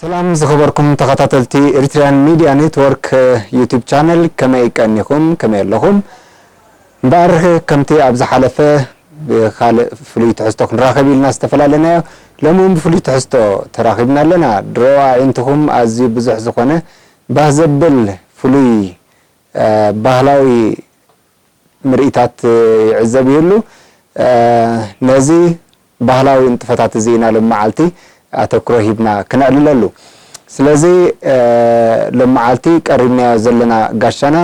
ሰላም ዝኸበርኩም ተኸታተልቲ ኤሪትሪያን ሚድያ ኔትወርክ ዩቱብ ቻነል፣ ከመይ ቀኒኹም? ከመይ ኣለኹም? እምበኣር ከምቲ ኣብ ዝሓለፈ ብኻልእ ፍሉይ ትሕዝቶ ክንራኸብ ኢልና ዝተፈላለናዮ፣ ሎሚ እውን ብፍሉይ ትሕዝቶ ተራኺብና ኣለና። ድሮ ኣዒንትኹም ኣዝዩ ብዙሕ ዝኾነ ባህ ዘብል ፍሉይ፣ እ፣ ባህላዊ ምርኢታት ይዕዘብ ይህሉ። እ፣ ነዚ ባህላዊ ንጥፈታት እዚ ኢና ሎም መዓልቲ ኣተክሮ ሂብና ክነዕልለሉ። ስለዚ፣ እ፣ ሎም መዓልቲ ቀሪብናዮ ዘለና ጋሻና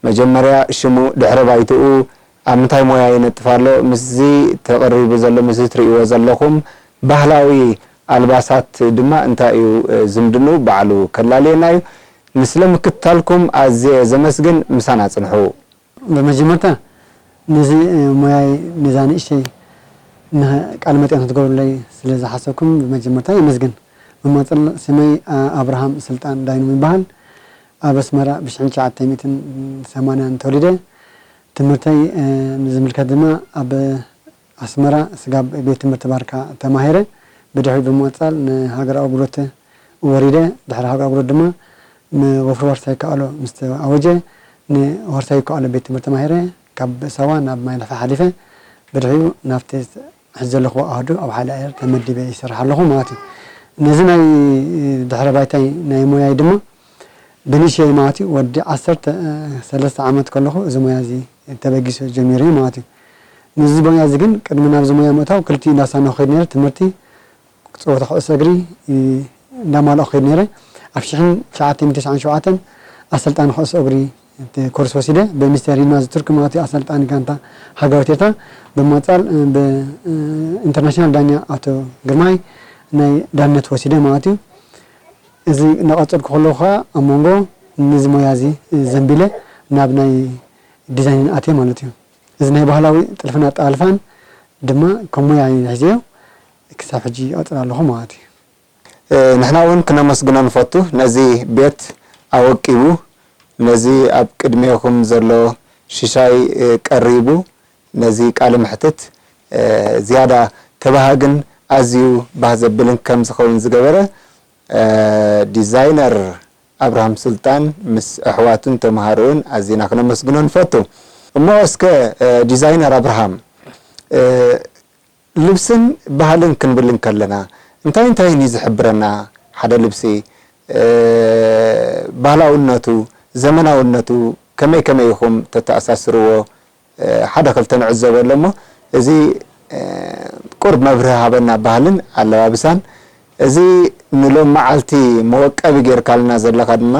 መጀመርያ ሽሙ፣ ድሕረ ባይትኡ፣ ኣብ ምንታይ ሞያ ይነጥፍ ኣሎ፣ ምስዚ ተቐሪቡ ዘሎ፣ ምስዚ ትርእይዎ ዘለኹም ባህላዊ ኣልባሳት ድማ እንታይ እዩ፣ እ፣ ዝምድንኡ ባዕሉ ከላልየና እዩ። ንስለ ምክትታልኩም ኣዝየ ዘመስግን፣ ምሳና ጽንሑ። ብመጀመርታ ነዚ፣ እ፣ ሞያይ፣ ነዛ ንእሽተይ ን-፣ ቃለ መጠይቕ ክትገብሩለይ ስለ ዝሓሰብኩም ብመጀመርታ የመስግን። ብመቐጸል ስመይ፣ እ፣ ኣብርሃም ስልጣን ዳይኖም ይበሃል። ኣብ ኣስመራ ብሽሕን ትሽዓተ ሚእትን ሰማንያን ተወሊደ። ትምህርተይ፣ እ፣ ንዝምልከት ድማ ኣብ ኣስመራ ስጋብ ቤት ትምህርቲ ባርካ ተማሂረ። ብድሕሪኡ ብምቕጻል ንሃገራዊ ኣገልግሎት ወሪደ። ድሕሪ ሃገራዊ ኣገልግሎት ድማ ንወፍሪ ዋርሳይ ይከኣሎ ምስ ተኣወጀ፣ ንዋርሳይ ይከኣሎ ቤት ትምህርቲ ተማሂረ። ካብ ሳዋ ናብ ማይልሕፋ ሓሊፈ። ብድሕሪኡ ናብቲ ሕጂ ዘለኹዎ ኣሃዱ ኣብ ሓይሊ ኣየር ተመዲበ ይሰርሕ ኣለኹ ማለት እዩ። ነዚ ናይ ድሕረ ባይታይ ናይ ሞያይ ድማ ብንእሽተይ ማለት እዩ፣ ወዲ ዓሰርተ ሰለስተ ዓመት ከለኹ እዚ ሞያ እዚ ተበጊሱ ጀሚረ ማለት እዩ። ነዚ ሞያ እዚ ግን ቅድሚ ናብዚ ሞያ ምእታው ክልቲኡ እንዳሳነኹ ከይድ ነይረ። ትምህርቲ፣ ጸወታ ኩዕሶ እግሪ እንዳማልኦ ከይድ ነይረ። ኣብ ሽሕን ትሽዓተ ሚእትን ተስዓን ሸውዓተን ኣሰልጣኒ ኩዕሶ እግሪ እቲ ኮርስ ወሲደ፣ ብሚስተር ይልማዝ ቱርክ ማለት እዩ፣ ኣሰልጣኒ ጋንታ ሃገራዊት ኤርትራ። ብምቕጻል ብ-፣ ኢንተርናሽናል ዳኛ ኣቶ ግርማይ ናይ ዳነት ወሲደ ማለት እዩ። እዚ እናቐጸልኩ ከለኹ ኸኣ ኣብ መንጎ ነዚ ሞያ እዚ ዘንቢለ ናብ ናይ ዲዛይን ኣትየ ማለት እዩ። እዚ ናይ ባህላዊ ጥልፍን ኣጠላልፋን ድማ ከም ሞያ እየ ሒዘዮ፣ ክሳብ ሕጂ ይቐጽል ኣለኹ ማለት እዩ። እ፣ ንሕና እውን ክነመስግኖ ንፈቱ፣ ነዚ ቤት ኣወቂቡ፣ ነዚ ኣብ ቅድሜኹም ዘሎ ሽሻይ፣ እ፣ ቀሪቡ፣ ነዚ ቃለ መሕትት፣ እ፣ ዝያዳ ተባሃግን ኣዝዩ ባህ ዘብልን ከም ዝኸውን ዝገበረ፣ እ፣ ዲዛይነር ኣብርሃም ሱልጣን ምስ ኣሕዋቱን ተምሃሮኡን ኣዚና ክነመስግኖ ንፈቱ። እሞ እስከ፣ እ፣ ዲዛይነር ኣብርሃም፣ እ፣ ልብስን ባህልን ክንብል እንከለና እንታይ እንታይን እዩ ዝሕብረና? ሓደ ልብሲ፣ እ፣ ባህላውነቱ፣ ዘመናውነቱ ከመይ ከመይ ኢኹም ተተኣሳስርዎ? እ፣ ሓደ ክልተ ንዕዘቦ ኣሎ እሞ፣ እዚ፣ እ፣ ቁሩብ መብርሂ ሃበና፣ ባህልን ኣለባብሳን። እዚ ንሎም መዓልቲ መወቀቢ ጌርካልና ዘለኻ ድማ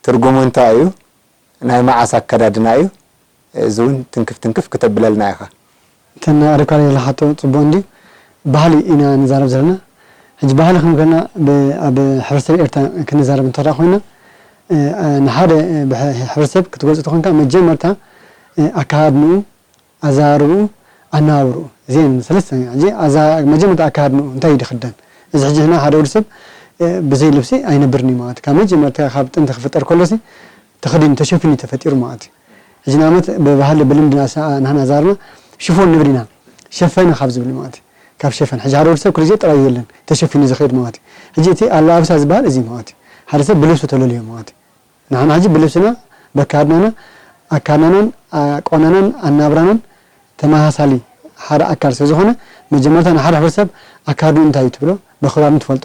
ትርጉሙ እንታይ እዩ? ናይ መዓስ ኣከዳድና እዩ? እዚ እውን ትንክፍ ትንክፍ ክተብለልና ኢኻ። እተን ኣቕሪብካለይ ዘለኻ ሕቶ ጽቡቕ እንድዩ። ባህሊ ኢና ንዛረብ ዘለና። ሕጂ ባህሊ ክንብል ከለና ብ-፣ ኣብ ሕብረተሰብ ኤርትራ ክንዛረብ እንተ ደኣ ኮይና፣ እ፣ እ፣ ንሓደ፣ እ፣ ብሕ-፣ ሕብረተሰብ ክትገልጾ ተኾንካ መጀመርታ፣ እ፣ ኣከዳድንኡ፣ ኣዘራርብኡ፣ ኣነባብርኡ። እዚአን ሰለስተ። ሕጂ ኣዛ-፣ መጀመርታ ኣከዳድንኡ እንታይ እዩ ዝኽደን? እዚ ሕጂ ንሕና ሓደ ወዲ ሰብ፣ እ፣ ብዘይ ልብሲ ኣይነብርን እዩ ማለት እዩ። ካብ መጀመርታ ካብ ጥንቲ ክፍጠር ከሎሲ ተኸዲኑ ተሸፊኑ እዩ ተፈጢሩ ማለት እዩ። ሕጂ ንኣብነት ብባህሊ ብልምዲ ንሳ-፣ ንሕና ኣዘራርባና ሽፎን ንብል ኢና። ሸፈነ ካብ ዝብል ማለት እዩ። ካብ ሸፈን። ሕጂ ሓደ ወዲ ሰብ ኩሉ ግዜ ጥራይ የለን። ተሸፊኑ ዝኸይድ ማለት እዩ። ሕጂ እቲ ኣለባብሳ ዝበሃል እዚ ማለት እዩ። ሓደ ሰብ ብልብሱ ተለልዮ ማለት እዩ። ንሕና ሕጂ ብልብስና፣ በካድናና፣ ኣካድናናን፣ ኣቆናናን፣ ኣናብራናን ተመሳሳሊ ሓደ ኣካል ስለ ዝኾነ፣ መጀመርታ ንሓደ ሕብረተሰብ ኣካድንኡ እንታይ እዩ ትብሎ፣ ብኽዳኑ ትፈልጦ።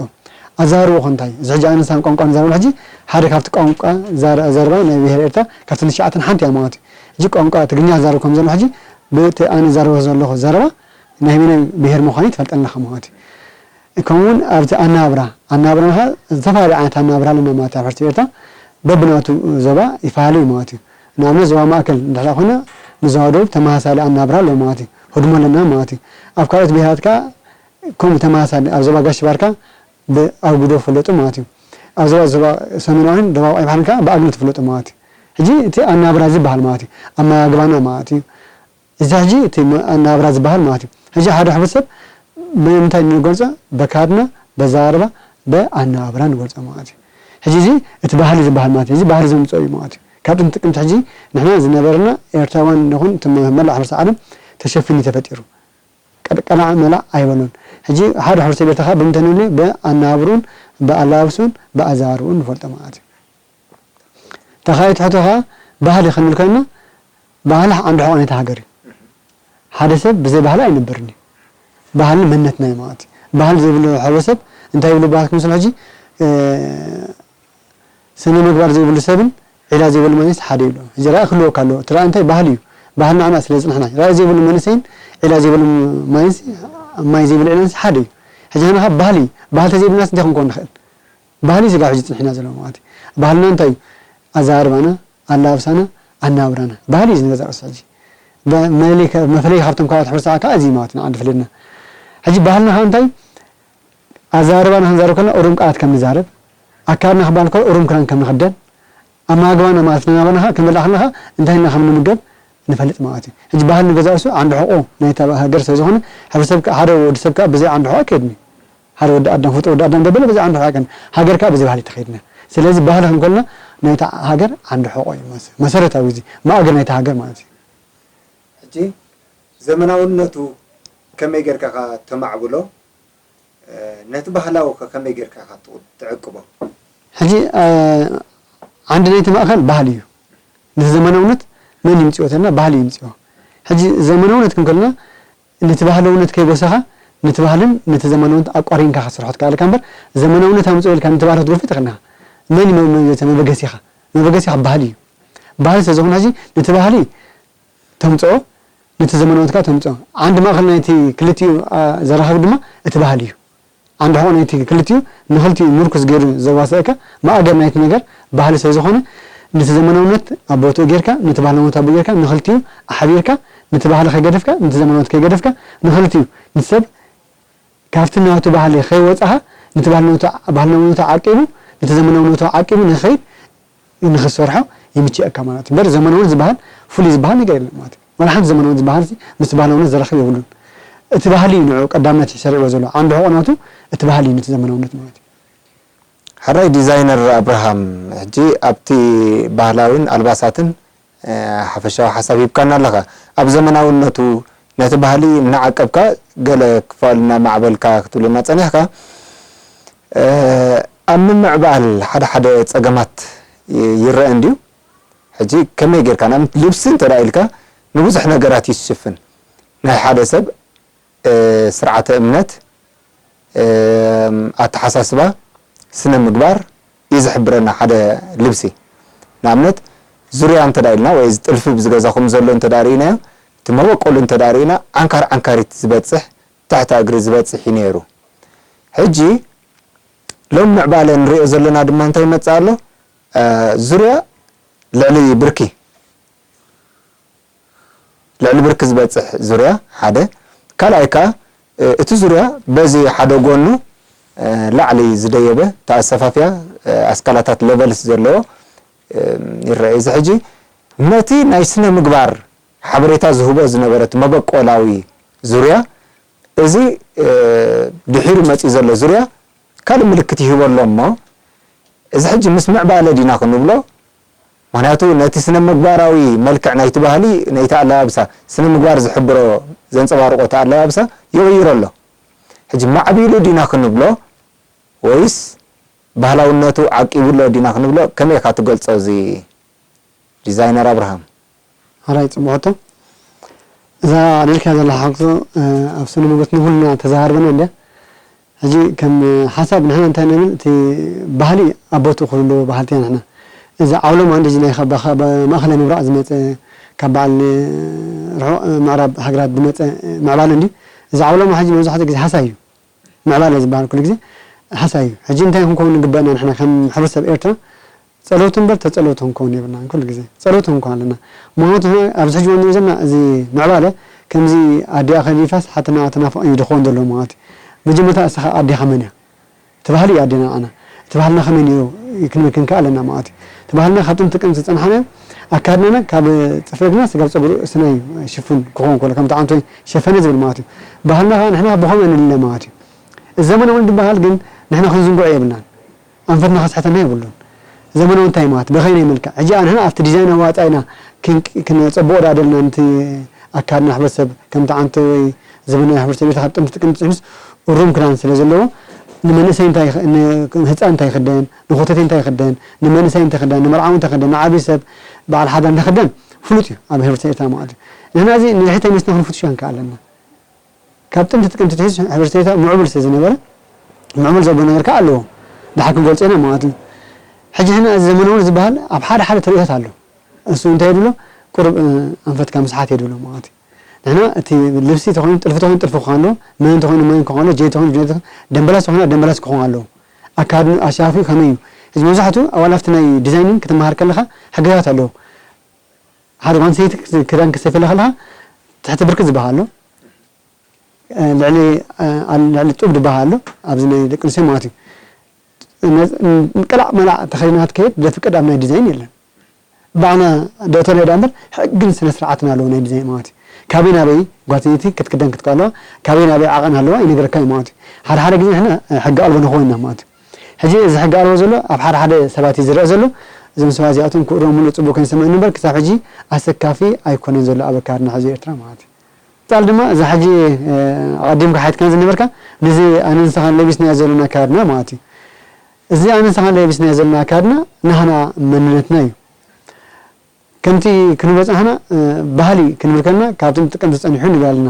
ኣዘራርባኡ እንታይ እዩ? እዚ ሕጂ ኣነ ንስኻን ቋንቋ ንዛረበሉ ሕጂ፣ ሓደ ካብቲ ቋንቋ ዘረ-፣ ዘረባ ናይ ብሄር ኤርትራ ካብተን ትሽዓተን ሓንቲ እያ ማለት እዩ። ሕጂ ቋንቋ ትግርኛ ዝዛረብ ከም ዘሎ ሕጂ፣ ብቲ ኣነ ዝዛረቦ ዘለኹ ዘረባ ናይ በየናይ ብሄር ምዃኑ ትፈልጠኒ ኣለኻ ማለት እዩ። ከምኡውን ኣብቲ ኣናብራ፣ ኣናብራና ኸዓ ዝተፈላለዩ ዓይነት ኣናብራ ኣለና ማለት እዩ። ኣብ ሕብረተሰብ ኤርትራ በብናቱ ዞባ ይፈላለ እዩ ማለት እዩ። ንኣብነት ዞባ ማእከል እንድሕር ኮይና ንዞባ ደቡብ ተመሳሳሊ ኣናብራ ኣለዎ ማለት እዩ። ህድሞ ኣለና ማለት እዩ። ኣብ ካልኦት ብሄራት ከኣ ከምኡ ተመሳሳሊ፣ ኣብ ዞባ ጋሽ ባርካ ብኣጉዶ ይፍለጡ ማለት እዩ። ኣብ ዞባ፣ ዞባ ሰሜናዊን ደቡባዊ ቀይሕ ባሕርን ከኣ ብኣግሎ ትፍለጡ ማለት እዩ። ሕጂ እቲ ኣናብራ ዝበሃል ማለት እዩ። ኣመጋግባና ማለት እዩ። እዚ ሕጂ እቲ መ-፣ ኣነባብራ ዝበሃል ማለት እዩ። ሕጂ ሓደ ሕብረተሰብ ብምንታይ ንገልጾ? በካድና፣ በዘራርባ፣ በኣነባብራ ንገልጾ ማለት እዩ። ሕጂ እዚ እቲ ባህሊ ዝበሃል ማለት እዩ። እዚ ባህሊ ዘምጽኦ እዩ ማለት እዩ። ካብ ጥንቲ ቅድሚ ሕጂ ንሕና ዝነበረና ኤርትራውያን ንኹን እቲ መ-፣ መላእ ሕብረተሰብ ዓለም ተሸፊኑ እዩ ተፈጢሩ። ቀድ-፣ ቀላዕ መላዕ ኣይበሎን። ሕጂ ሓደ ሕብረተሰብ ኤርትራ ኸዓ ብምንታይ ንብሎ? ብኣነባብርኡን ብኣለባብስኡን ብኣዘራርብኡን ንፈልጦ ማለት እዩ። ተኻኢ ትሕቶ ኸዓ ባህሊ ክንብል ከለና፣ ባህሊ ዓንዲ ሕቖ ናይቲ ሃገር እዩ። ሓደ ሰብ ብዘይ ባህሊ ኣይነብርን እዩ። ባህሊ መንነትና እዩ ማለት እዩ። ባህሊ ዘይብሉ ሕብረተሰብ እንታይ ይብሉ ባህል ክመስሉ ሕጂ፣ እ፣ ስነ ምግባር ዘይብሉ ሰብን ዒላ ዘይብሉ መንእሰይ ሓደ ይብሉ። ሕጂ ራኢ ክህልወካ ኣለዎ። እቲ ራኢ እንታይ ባህሊ እዩ። ባህልና ንሕና ስለ ዝጽንሕና። ራኢ ዘይብሉ መንእሰይን ዒላ ዘይብሉ መንእሰይ፣ ማይ ዘይብሉ ዒላ መንእሰይ ሓደ እዩ። ሕጂ ንሕና ካብ ባህሊ፣ ባህሊ ተዘይብልናስ እንታይ ክንኮን ንኽእል? ባህሊ እዩ ስጋብ ሕጂ ጽንሒና ዘሎ ማለት እዩ። ባህልና እንታይ እዩ? ኣዘራርባና፣ ኣላብሳና፣ ኣናብራና። ባህሊ እዩ ዝንገዛቕስ ሕጂ። በ-፣ መለለይ ከ-፣ መፍለይ ካብቶም ካልኦት ሕብረተሰባት ከዓ እዚ ማለት ንዓዲ ፍልልና። ሕጂ ባህልና ከዓ እንታይ? ኣዘራርባና ክንዛረብ ከለና እሩም ቃላት ከም ንዛረብ፣ ኣካድና ክበሃል ከሎ እሩም ክዳን ከም ንኽደን፣ ኣመጋግባና ማለት ንናብራና ከዓ ክንበልዕ ከለና ከዓ እንታይ ኢልና ከም ንምገብ ንፈልጥ ማለት እዩ። ሕጂ ባህሊ ንገዛእሱ ዓንዲ ሕቖ ናይታ ሃገር ስለ ዝኾነ፣ ሕብረተሰብ ከዓ ሓደ ወዲ ሰብ ከዓ ብዘይ ዓንዲ ሕቖ ኣይከይድን እዩ። ሓደ ወዲ ኣዳም፣ ፍጡር ወዲ ኣዳም ደበለ ብዘይ ዓንዲ ሕቖ ኣይከይድን። ሃገር ከዓ ብዘይ ባህሊ ኣይትኸይድን እያ። ስለዚ ባህሊ ክንብል ከለና ናይታ ሃገር ዓንዲ ሕቖ እዩ ማለት እዩ። መሰረታዊ እዚ ማእገር ናይታ ሃገር ማለት እዩ። ሕጂ ዘመናውነቱ ከመይ ጌርካ ኢኻ ተማዕብሎ? እ፣ ነቲ ባህላዊ ከ ከመይ ጌርካ ኢኻ ትቑ-፣ ትዕቅቦ? ሕጂ፣ እ፣ ዓንዲ ናይቲ ማእከል ባህሊ እዩ። ነቲ ዘመናውነት መን ይምጽኦ ተልና ባህሊ ይምጽኦ። ሕጂ ዘመናውነት ክንከልና ነቲ ባህላውነት ከይጎሰኻ ነቲ ባህልን ነቲ ዘመናውነት ኣቋሪንካ ክትሰርሖ ትከኣለካ እምበር ዘመናውነት ኣምጽኦ ኢልካ ነቲ ባህሊ ክትገድፎ ኣይትኽእልን ኢኻ። መን እዩ መ-፣ መ-፣ መበገሲኻ? መበገሲኻ ባህሊ እዩ። ባህሊ ስለ ዝኾነ ሕጂ ነቲ ባህሊ ተምጽኦ፣ ነቲ ዘመናውነት ከኣ ተምጽኦ። ዓንዲ ማእከል ናይቲ ክልቲኡ፣ ኣ፣ ዘራኽብ ድማ እቲ ባህሊ እዩ። ዓንዲ ሕቖ ናይቲ ክልቲኡ፣ ንኽልቲኡ ምርኩስ ገይሩ ዘዋስኣካ ማእገር ናይቲ ነገር ባህሊ ስለ ዝኾነ፣ ነቲ ዘመናውነት ኣብ ቦትኡ ጌርካ፣ ነቲ ባህላውነት ኣብ ቦትኡ ጌርካ፣ ንኽልቲኡ ኣሕቢርካ፣ ነቲ ባህሊ ከይገደፍካ፣ ነቲ ዘመናውነት ከይገደፍካ፣ ንኽልቲኡ፣ ነቲ ሰብ ካብቲ ናቱ ባህሊ ከይወጻኻ፣ ነቲ ባህልነቱ፣ ባህልናውነቱ ዓቂቡ፣ ነቲ ዘመናውነቱ ዓቂቡ ንኽኸይድ ንኽሰርሖ ይምችየካ ማለት እዩ። እምበር ዘመናዊ ዝበሃል ፍሉይ ዝበሃል ነገር የለን ማለት እዩ። ዋላ ሓንቲ ዘመናዊ ዝበሃል ሲ ምስ ባህላውነት ዘራኽብ የብሉን። እቲ ባህሊ እዩ ንዑ ቀዳምነት ሰሪዕዎ ዘሎ። ዓንዲ ሕቖ ናቱ እቲ ባህሊ እዩ ነቲ ዘመናውነት ማለት እዩ። ሕራይ ዲዛይነር ኣብርሃም፣ ሕጂ ኣብቲ ባህላዊን ኣልባሳትን፣ እ፣ ሓፈሻዊ ሓሳብ ሂብካና ኣለኻ። ኣብ ዘመናውነቱ ነቲ ባህሊ እናዓቀብካ ገለ ክፋል እናማዕበልካ ክትብለና ጸኒሕካ። እ፣ ኣብ ምምዕባል ሓደ ሓደ ጸገማት ይ-፣ ይረአ እንድዩ። ሕጂ ከመይ ጌርካ ንኣብነት ልብሲ እንተ ደኣ ኢልካ ንብዙሕ ነገራት እዩ ዝሽፍን። ናይ ሓደ ሰብ፣ እ፣ ስርዓተ እምነት፣ እ፣ ኣተሓሳስባ፣ ስነ ምግባር እዩ ዝሕብረና ሓደ ልብሲ። ንኣብነት ዙርያ እንተ ደኣ ኢልና ወይ እዚ ጥልፊ ብዚ ገዛኹም ዘሎ እንተ ደኣ ርኢናዮ፣ እቲ መበቆሉ እንተ ደኣ ርኢና ዓንካር ዓንካሪት ዝበጽሕ፣ ትሕቲ እግሪ ዝበጽሕ እዩ ነይሩ። ሕጂ ሎም ምዕባለ ንሪኦ ዘለና ድማ እንታይ ይመጽእ ኣሎ? እ፣ ዙርያ ልዕሊ ብርኪ፣ ልዕሊ ብርኪ ዝበጽሕ ዙርያ ሓደ። ካልኣይ ከኣ፣ እ፣ እቲ ዙርያ በዚ ሓደ ጎኑ፣ እ፣ ላዕሊ ዝደየበ፣ እቲ ኣሰፋፍያ፣ እ፣ ኣስካላታት፣ ለቨልስ ዘለዎ፣ እ፣ ይረአ። እዚ ሕጂ ነቲ ናይ ስነ ምግባር ሓበሬታ ዝህቦ ዝነበረ እቲ መበቆላዊ ዙርያ፣ እዚ፣ እ፣ ድሒሩ መጺኡ ዘሎ ዙርያ ካልእ ምልክት ይህቦ ኣሎ እሞ፣ እዚ ሕጂ ምስ ምዕባለ ዲና ክንብሎ? ምኽንያቱ ነቲ ስነ ምግባራዊ መልክዕ ናይቲ ባህሊ፣ ናይቲ ኣለባብሳ፣ ስነ ምግባር ዝሕብሮ፣ ዘንጸባርቖ እቲ ኣለባብሳ ይቕይሮ ኣሎ። ሕጂ ማዕቢሉ ዲና ክንብሎ ወይስ ባህላውነቱ ዓቂቡ ኣሎ ዲና ክንብሎ? ከመይ ኢኻ ትገልጾ እዚ ዲዛይነር ኣብርሃም? ሕራይ ጽቡቕ ሕቶ። እዛ ኣልዒልካያ ዘለኻ ሕቶ፣ እ፣ ኣብ ስነ መጎት ንኹልና ተዘራርበና እንድያ። ሕጂ ከም ሓሳብ ንሕና እንታይ ንብል፣ እቲ ባህሊ ኣብ ቦትኡ ክህልዎ በሃልቲ ኢና ንሕና። እዚ ዓውሎማ እንደዚ ናይ ኸ-፣ በኸ-፣ በ-፣ ማእኸላይ ምብራቕ ዝመጸ፣ ካብ በዓል ርሑቕ ምዕራብ ሃገራት ዝመጸ ምዕባለ እንድዩ። እዚ ዓውሎማ ሕጂ መብዛሕትኡ ግዜ ሓሳይ እዩ። ምዕባለ ዝበሃል ኩሉ ግዜ ሓሳይ እዩ። ሕጂ እንታይ ክንከውን ንግበአና ንሕና ከም ሕብረተሰብ ኤርትራ? ጸለውቲ እምበር ተጸለውቲ ክንከውን የብልናን። ኩሉ ግዜ ጸለውቲ ክንከውን ኣለና። ምኽንያቱ ንሕና ኣብዚ ሕጂ እዋን ንሪኦ ዘለና እዚ ምዕባለ ከምዚ ኣዲኣ ከሊፋስ ሓትናኣ ትናፍቕ እዩ ዝኸውን ዘሎ ማለት እዩ። መጀመርታ እስኻ ኣዴኻ መን እያ? እቲ ባህሊ እዩ ኣዴና ንዓና። እቲ ባህልና ከመይ ነይሩ ክንብል ክንክእል ኣለና ማለት እዩ። እቲ ባህልና ካብ ጥንቲ ቅድሚ ዝጸንሓናዮ ኣካድናና ካብ ጽፍሪ እግርና ስጋብ ጸጉሪ ርእስና እዩ ሽፉን ክኸውን ከሎ ከምቲ ዓንቶ ሸፈነ ዝብል ማለት እዩ። ባህልና ከኣ ንሕና ብኸምኡ ንልለ ማለት እዩ። እዚ ዘመናዊ ዝበሃል ግን ንሕና ክንዝንግዖ የብልናን። ኣንፈትና ከስሕተና የብሉን። ዘመናዊ እንታይ ማለት? በኸይናይ መልክዕ። ሕጂ ንሕና ኣብቲ ዲዛይን ኣዋጻኢና ክን-፣ ክነጸብቖ ዶ ኣደልና ነቲ ኣካድና ሕብረተሰብ ከምቲ ዓንቶ ወይ ዘመናዊ ሕብረተሰብ ኢልካ ካብ ጥንቲ ቅድሚ ትጽሕኑስ እሩም ክዳን ስለ ዘለዎ፣ ንመንእሰይ እንታይ ይኸ-፣ ንህፃን እንታይ ይኽደን፣ ንኾተቴ እንታይ ይኽደን፣ ንመንእሰይ እንታይ ይኽደን፣ ንመርዓዊ እንታይ ይኽደን፣ ንዓብዪ ሰብ በዓል ሓዳር እንታይ ይኽደን ፍሉጥ እዩ ኣብ ሕብረተሰብ ኤርትራ ማለት እዩ። ንሕና እዚ ንድሕሪት ተመሊስና ክንፍትሾ ክንከኣል ኣለና። ካብ ጥንቲ ጥቅምቲ ትሒዝ ሕብረተሰብ ኤርትራ ምዕቡል ስለ ዝነበረ፣ ምዕቡል ዘብሎ ነገር ከዓ ኣለዎ። ድሓር ክንገልጾ ኢና ማለት እዩ። ሕጂ ሕና እዚ ዘመናዊ ዝበሃል ኣብ ሓደ ሓደ ተርእዮታት ኣሎ። እሱ እንታይ የድሎ? ቁሩብ፣ እ፣ ኣንፈትካ ምስሓት የድሎ ማለት እዩ። ንሕና እቲ ልብሲ ተኾይኑ፣ ጥልፊ ተኾይኑ፣ ጥልፊ ክኾን ኣለዎ፣ መን ተኾይኑ፣ መን ክኾን ኣለዎ፣ ጀይ ተኾይኑ፣ ጀይ ተኾይኑ፣ ደምበላስ ተኾይኑ፣ ደምበላስ ክኾን ኣለዎ። ኣካድን ኣሻፊ ከመይ እዩ? እዚ መብዛሕትኡ ኣዋል ኣብቲ ናይ ዲዛይኒንግ ክትመሃር ከለኻ ሕግታት ኣለዎ። ሓደ ጓል ኣንስተይቲ ክዳን ክትሰፍየላ ከለኻ ትሕቲ ብርኪ ዝበሃል ኣሎ። እ፣ ልዕሊ፣ እ፣ ኣል-፣ ልዕሊ ጡብ ዝበሃል ኣሎ። ኣብዚ ናይ ደቂ ኣንስትዮ ማለት እዩ። ነዝ-፣ ን-፣ ቀላዕ መላዕ ተኸዲና ክትከይድ ዘፍቅድ ኣብ ናይ ዲዛይን የለን። ባዕና ዶክተር ናይ ዳ እምበር ሕግን ስነ ስርዓትን ኣለዎ ናይ ዲዛይን ማለት እዩ። ካበይ ናበይ ጓል ኣንስተይቲ ክትክደን ክትከኣለዋ፣ ካበይ ናበይ ዓቐን ኣለዋ ይነግረካ እዩ ማለት እዩ። ሓደ ሓደ ግዜ ንሕና፣ እ፣ ሕጊ ኣልቦ ንኸውን ኢና ማለት እዩ። ሕጂ እዚ ሕጊ ኣልቦ ዘሎ ኣብ ሓደ ሓደ ሰባት እዩ ዝረአ ዘሎ። እዞም ሰባት እዚኣቶም ክእረሙሉ ጽቡቅ ኮይኑ ይሰምዓኒ እምበር ክሳብ ሕጂ ኣሰካፊ ኣይኮነን ዘሎ ኣብ ኣካድና ሕዚ ኤርትራ ማለት እዩ። ቀጻሊ ድማ እዛ ሕጂ፣ እ፣ ኣቐዲምካ ሓቲትካን ዝነበርካ ነዚ ኣነ ንስኻን ለቢስናዮ ዘለና ኣካድና ማለት እዩ። እዚ ኣነ ንስኻን ለቢስናዮ ዘለና ኣካድና ናህና መንነትና እዩ። ከምቲ ክንብሎ ጸናሕና፣ እ፣ ባህሊ ክንብል ከለና ካብ ጥንቲ ጥቅምቲ ጸኒሑ ንብል ኣለና።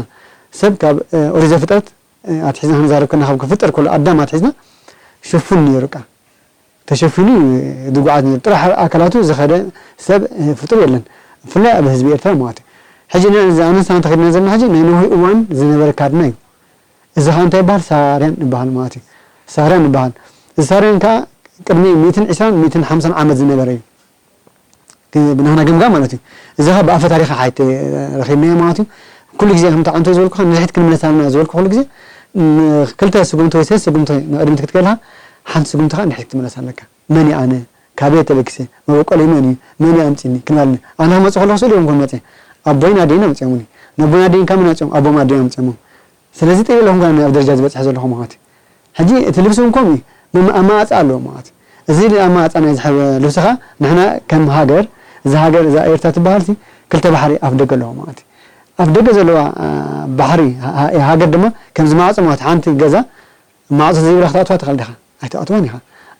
ሰብ ካብ፣ እ፣ ኦሪት ዘፍጥረት፣ እ፣ ኣትሒዝና ክንዛረብ ከለና ካብ ክፍጠር ከሎ ኣዳም ኣትሒዝና ሽፉን ነይሩ ቃ። ተሸፊኑ እዩ ዝጓዓዝ ነይሩ። ጥራሕ ኣካላቱ ዝኸደ ሰብ፣ እ፣ ፍጡር የለን። ብፍላይ ኣብ ህዝቢ ኤርትራ ማለት እዩ። ሕጂ ን-፣ እዚ ኣነ ንስኻን ተኸዲና ዘለና ሕጂ ናይ ነዊሕ እዋን ዝነበረ ኣካድና እዩ። እዚ ኸኣ እንታይ ይበሃል? ሳርያን ይበሃል ማለት እዩ። ሳርያን ይበሃል። እዚ ሳርያን ከኣ ቅድሚ ሚእትን ዕስራን ሚእትን ሓምሳን ዓመት ዝነበረ እዩ። ክ-፣ ብናህና ገምጋም ማለት እዩ። እዚ ኸኣ ብኣፈ ታሪኽ ሓይት ረኺብናዮ ማለት እዩ። ኩሉ ግዜ ከምቲ ዓንቶ ዝበልኩኻ ንድሕሪት ክንምለስ ኣለና ዝበልኩ ኩሉ ግዜ፣ ን-፣ ክልተ ስጉምቲ ወይ ሰለስተ ስጉምቲ ንቕድሚት ክትከይድ ከለኻ፣ ሓንቲ ስጉምቲ ኸኣ ንድሕሪት ክትምለስ ኣለካ። መን እየ ኣነ? ካበይ ተበጊሰ? መበቆለይ መን እዩ? መን እዩ ኣምጺኒ? ክንብል ኣለና። ኣነ ክመጽእ ከለኹ ስእሊ እየ ክመጽእ። ኣቦይን ኣደይን ኣምጺኦምኒ። ነቦይን ኣደይን ካብ መን ኣምጺኦም? ኣቦም ኣደዮም ኣምጺኦሞም። ስለዚ ጥልየ ኣለኹም ከኣ ናብ ደረጃ ዝበጽሐ ዘለኹ ማለት እዩ። ሕጂ እቲ ልብሲ እውን ከምኡ እዩ። መም-፣ ኣማራጺ ኣለዎ ማለት እዩ። እዚ ኣማራጺ ናይ ዝሕብ ልብሲ ከኣ ንሕና ከም ሃገር፣ እዛ ሃገር፣ እዛ ኤርትራ ትበሃል ሲ ክልተ ባሕሪ ኣፍ ደገ ኣለዎ ማለት እዩ። ኣፍ ደገ ዘለዋ፣ አ፣ ባሕሪ፣ ሃ-፣ ሃ-፣ ሃገር ድማ ከምዚ ማዕጾ ማለት ሓንቲ ገዛ ማዕጾ ዘይብላ ክትኣትዋ ትኽእል ዲኻ? ኣይትኣትዋን ኢኻ።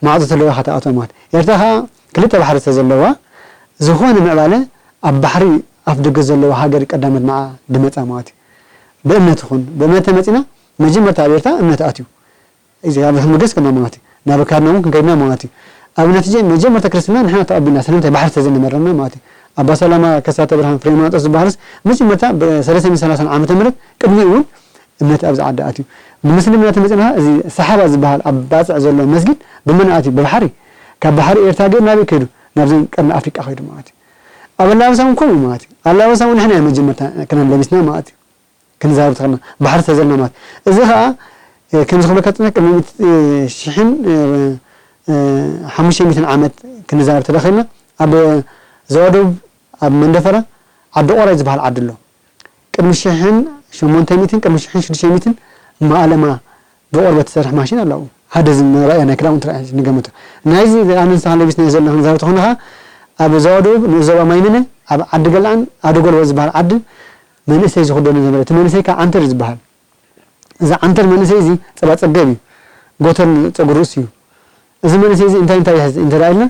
ማዕጾ ዘለዋ ኢኻ ትኣትዋ ማለት። ኤርትራ ከኣ ክልተ ባሕሪ ስለ ዘለዋ፣ ዝኾነ ምዕባለ ኣብ ባሕሪ ኣፍ ደገ ዘለዋ ሃገር ቀዳመት ንዓ ድመጻ ማለት እዩ። ብእምነት ይኹን፣ ብእምነት ተመጺና፣ መጀመርታ ኣብ ኤርትራ እምነት ኣትዩ። እግዚኣብሔር ክንምገስ ከና ማለት እዩ። ናብ ኣካድና እውን ክንከይድና ማለት እዩ። ኣብነት ሕጂ መጀመርታ ክርስትና ንሕና ተቐቢልና፣ ስለምንታይ ባሕሪ ስለ ዝነበረና ማለት እዩ። ኣባ ሰላማ ከሳተ ብርሃን ፍሬማጦስ ዝበሃልስ መጀመርታ ብ-፣ ሰለስተ ሚእትን ሰላሳን ዓመተ ምህረት ቅድሚኡ እውን እምነት ኣብዚ ዓዲ ኣትዩ። ንምስልምና ተመጺና እዚ ሰሓባ ዝበሃል ኣብ ባጽዕ ዘሎ መስጊድ ብመን ኣትዩ? ብባሕሪ። ካብ ባሕሪ ኤርትራ ገይሩ ናበይ ከይዱ? ናብዘን ቀርኒ ኣፍሪቃ ከይዱ ማለት እዩ። ኣብ ኣላብሳ እውን ከምኡ ማለት እዩ። ኣላብሳ እውን ንሕና መጀመርታ ክዳን ለቢስና ማለት እዩ። ክንዛረብ ተኸልና ባሕሪ ተዘልና ማለት። እዚ ኸኣ፣ እ፣ ከምዚ ክብለካ ጽንሕ ቅድሚ ሚእቲ፣ እ፣ ሽሕን፣ እ፣ እ፣ ሓሙሽተ ሚእትን ዓመት ክንዛረብ ተደኺልና ኣብ ዞባ ደቡብ ኣብ መንደፈራ ዓዲ ቆራይ ዝበሃል ዓዲ ኣሎ። ቅድሚ ሽሕን ሸሞንተ ሚእትን ቅድሚ ሽሕን ሽዱሽተ ሚእትን ማእለማ ብቆርበት ትሰርሕ ማሽን ኣለዉ። ሓደ እዚ መርኣያ ናይ ክዳውንቲ ርኣያ ንገምቶ። ናይዚ ኣነ ንስኻ ለቢስናዮ ዘለና ክንዛረብ ተኾንኻ ኣብ ዞባ ደቡብ ንኡስ ዞባ ማይምነ ኣብ ዓዲ ገልዓን ኣደጎልቦ ዝበሃል ዓዲ መንእሰይ ዝኽደኖ ዝነበረ፣ እቲ መንእሰይ ከዓ ዓንተር እዩ ዝበሃል። እዚ ዓንተር መንእሰይ እዚ ጸባ ጸገብ እዩ። ጎተን ጸጉሪ ርእሲ እዩ። እዚ መንእሰይ እዚ እንታይ እንታይ ይሕዝ እንተ ደኣ ኢልና፣